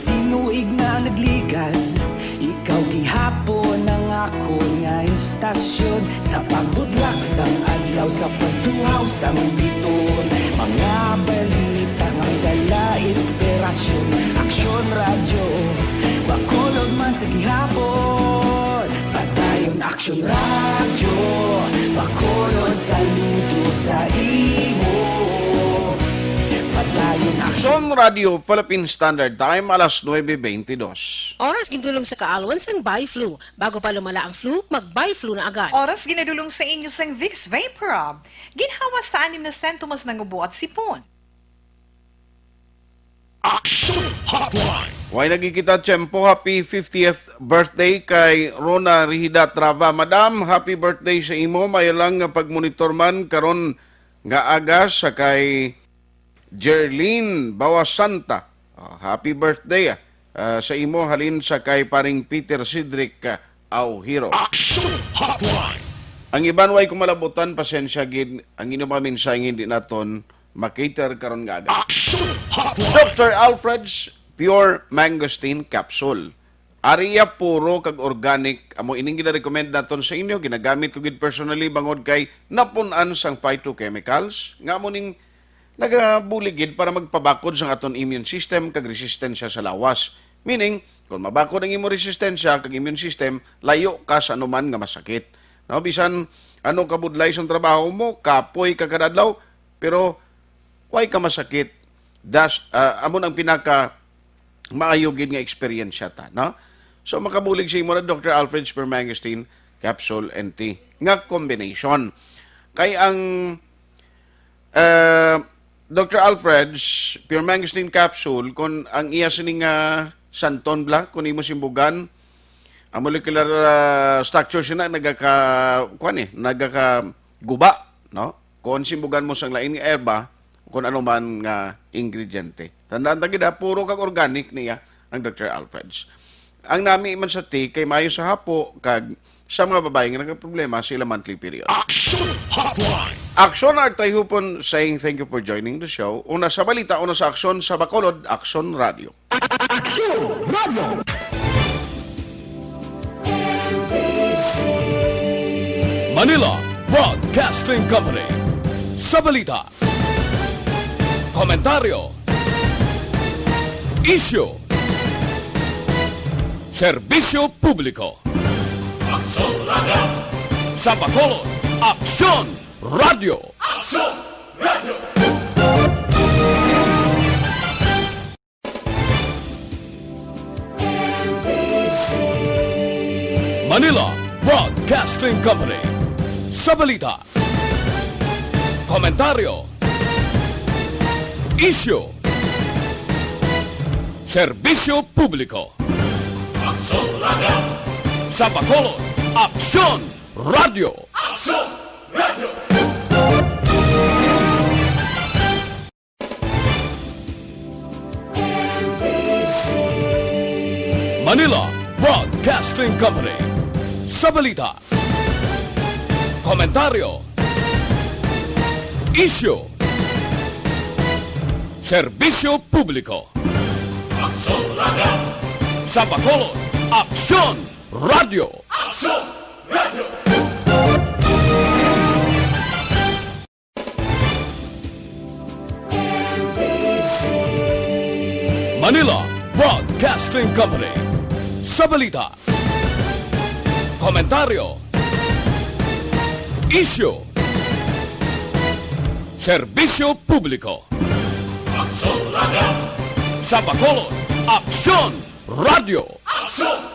Tinuig na nagligad, ikaw gihapon ang akon nga istasyon. Sa pagbutlak sang adlaw, Kapagtuhaw sang biton, mga balita nga may dala inspirasyon. Aksyon Radyo, Bacolod man sa gihapon. Padayon Aksyon Radyo, Bacolod saludo sa imo. Padayon Aksyon Aksyon Radyo, Philippine Standard Time, alas nuebe beintidos. Oras gindulong sa kaalwan sang Biflu. Bago pa lumala ang flu, mag-Biflu na agad. Oras ginadulong sa inyo sang Vicks Vapor Rub. Ginhawa sa anim na sentimos ng ubo at sipon. Action Hotline. Way nagkikita tiyempo, happy fiftieth birthday kay Rona Rihida Trava. Madam, happy birthday sa imo. Maayo lang nga pagmonitor man karon nga aga sa kay Jerlyn Bawasanta. Ah, happy birthday, ah, ah, sa imo halin sa kay paring Peter Cedric, ah, Aujiro. Action Hotline. Ang iban way ko malabutan, pasensya gid, ang inyo mga mensahe hindi naton makater karon nga aga. Action Hotline. Doctor Alfred's Pure Mangosteen Capsule. Ari iya puro kag organic, amo ining gina-recommend naton sa inyo, ginagamit ko gid personally bangod kay napun-an sang phytochemicals, nga amo ning nagabulig gid para magpabakod sang aton immune system kag resistensya sa lawas. Meaning, kung mabakod ang imo resistensya kag immune system, layo ka sa anuman nga masakit. No, bisan ano kabudlay sang trabaho mo, kapoy ka kada adlaw, pero way ka masakit. Das, ah, amo nang pinaka maayo gid nga eksperyensya ta, no? So, makabulig sa imo na Doctor Alfred's Pure Mangosteen Capsule and Tea nga combination. Kay ang, ah, Doctor Alfred's Pure Mangosteen Capsule, kung ang iya sining, ah, santon bala, kung imo simbugan, ang molecular, ah, structure siya na nagaka-, kuwan eh, nagakaguba, no? Kung simbugan mo sang lain nga herba, kung ano man nga ingrediente. Tandaan ta gid, ha, puro kag organic niya ang Doctor Alfred's. Ang nami man sa tea kay maayo sa hapo kag sa mga babae nga nagkaproblema sa ila monthly period. Action Hotline. Action Art Tayhupon saying thank you for joining the show. Una sa balita, una sa aksyon sa Bacolod, Aksyon Radio. Aksyon Radio. Manila Broadcasting Company. Sa balita, komentaryo, isyu, serbisyo publiko. Aksyon Radio. Sa Bacolod, Aksyon Radio. Aksyon Radio. Manila Broadcasting Company. Sa balita, komentaryo, isyu, serbisyo publiko. Aksyon Radio. Sa Bacolod, Aksyon Radio. Aksyon Radio. Manila Broadcasting Company. Sa balita, komentaryo, isyu, serbisyo publiko. Aksyon Radio. Sa Bacolod, Aksyon Radio. Aksyon Radio. Manila Broadcasting Company. Sa balita, komentaryo, isyu, serbisyo publiko. Aksyon Radio. Sa Bacolod, Aksyon Radio. Aksyon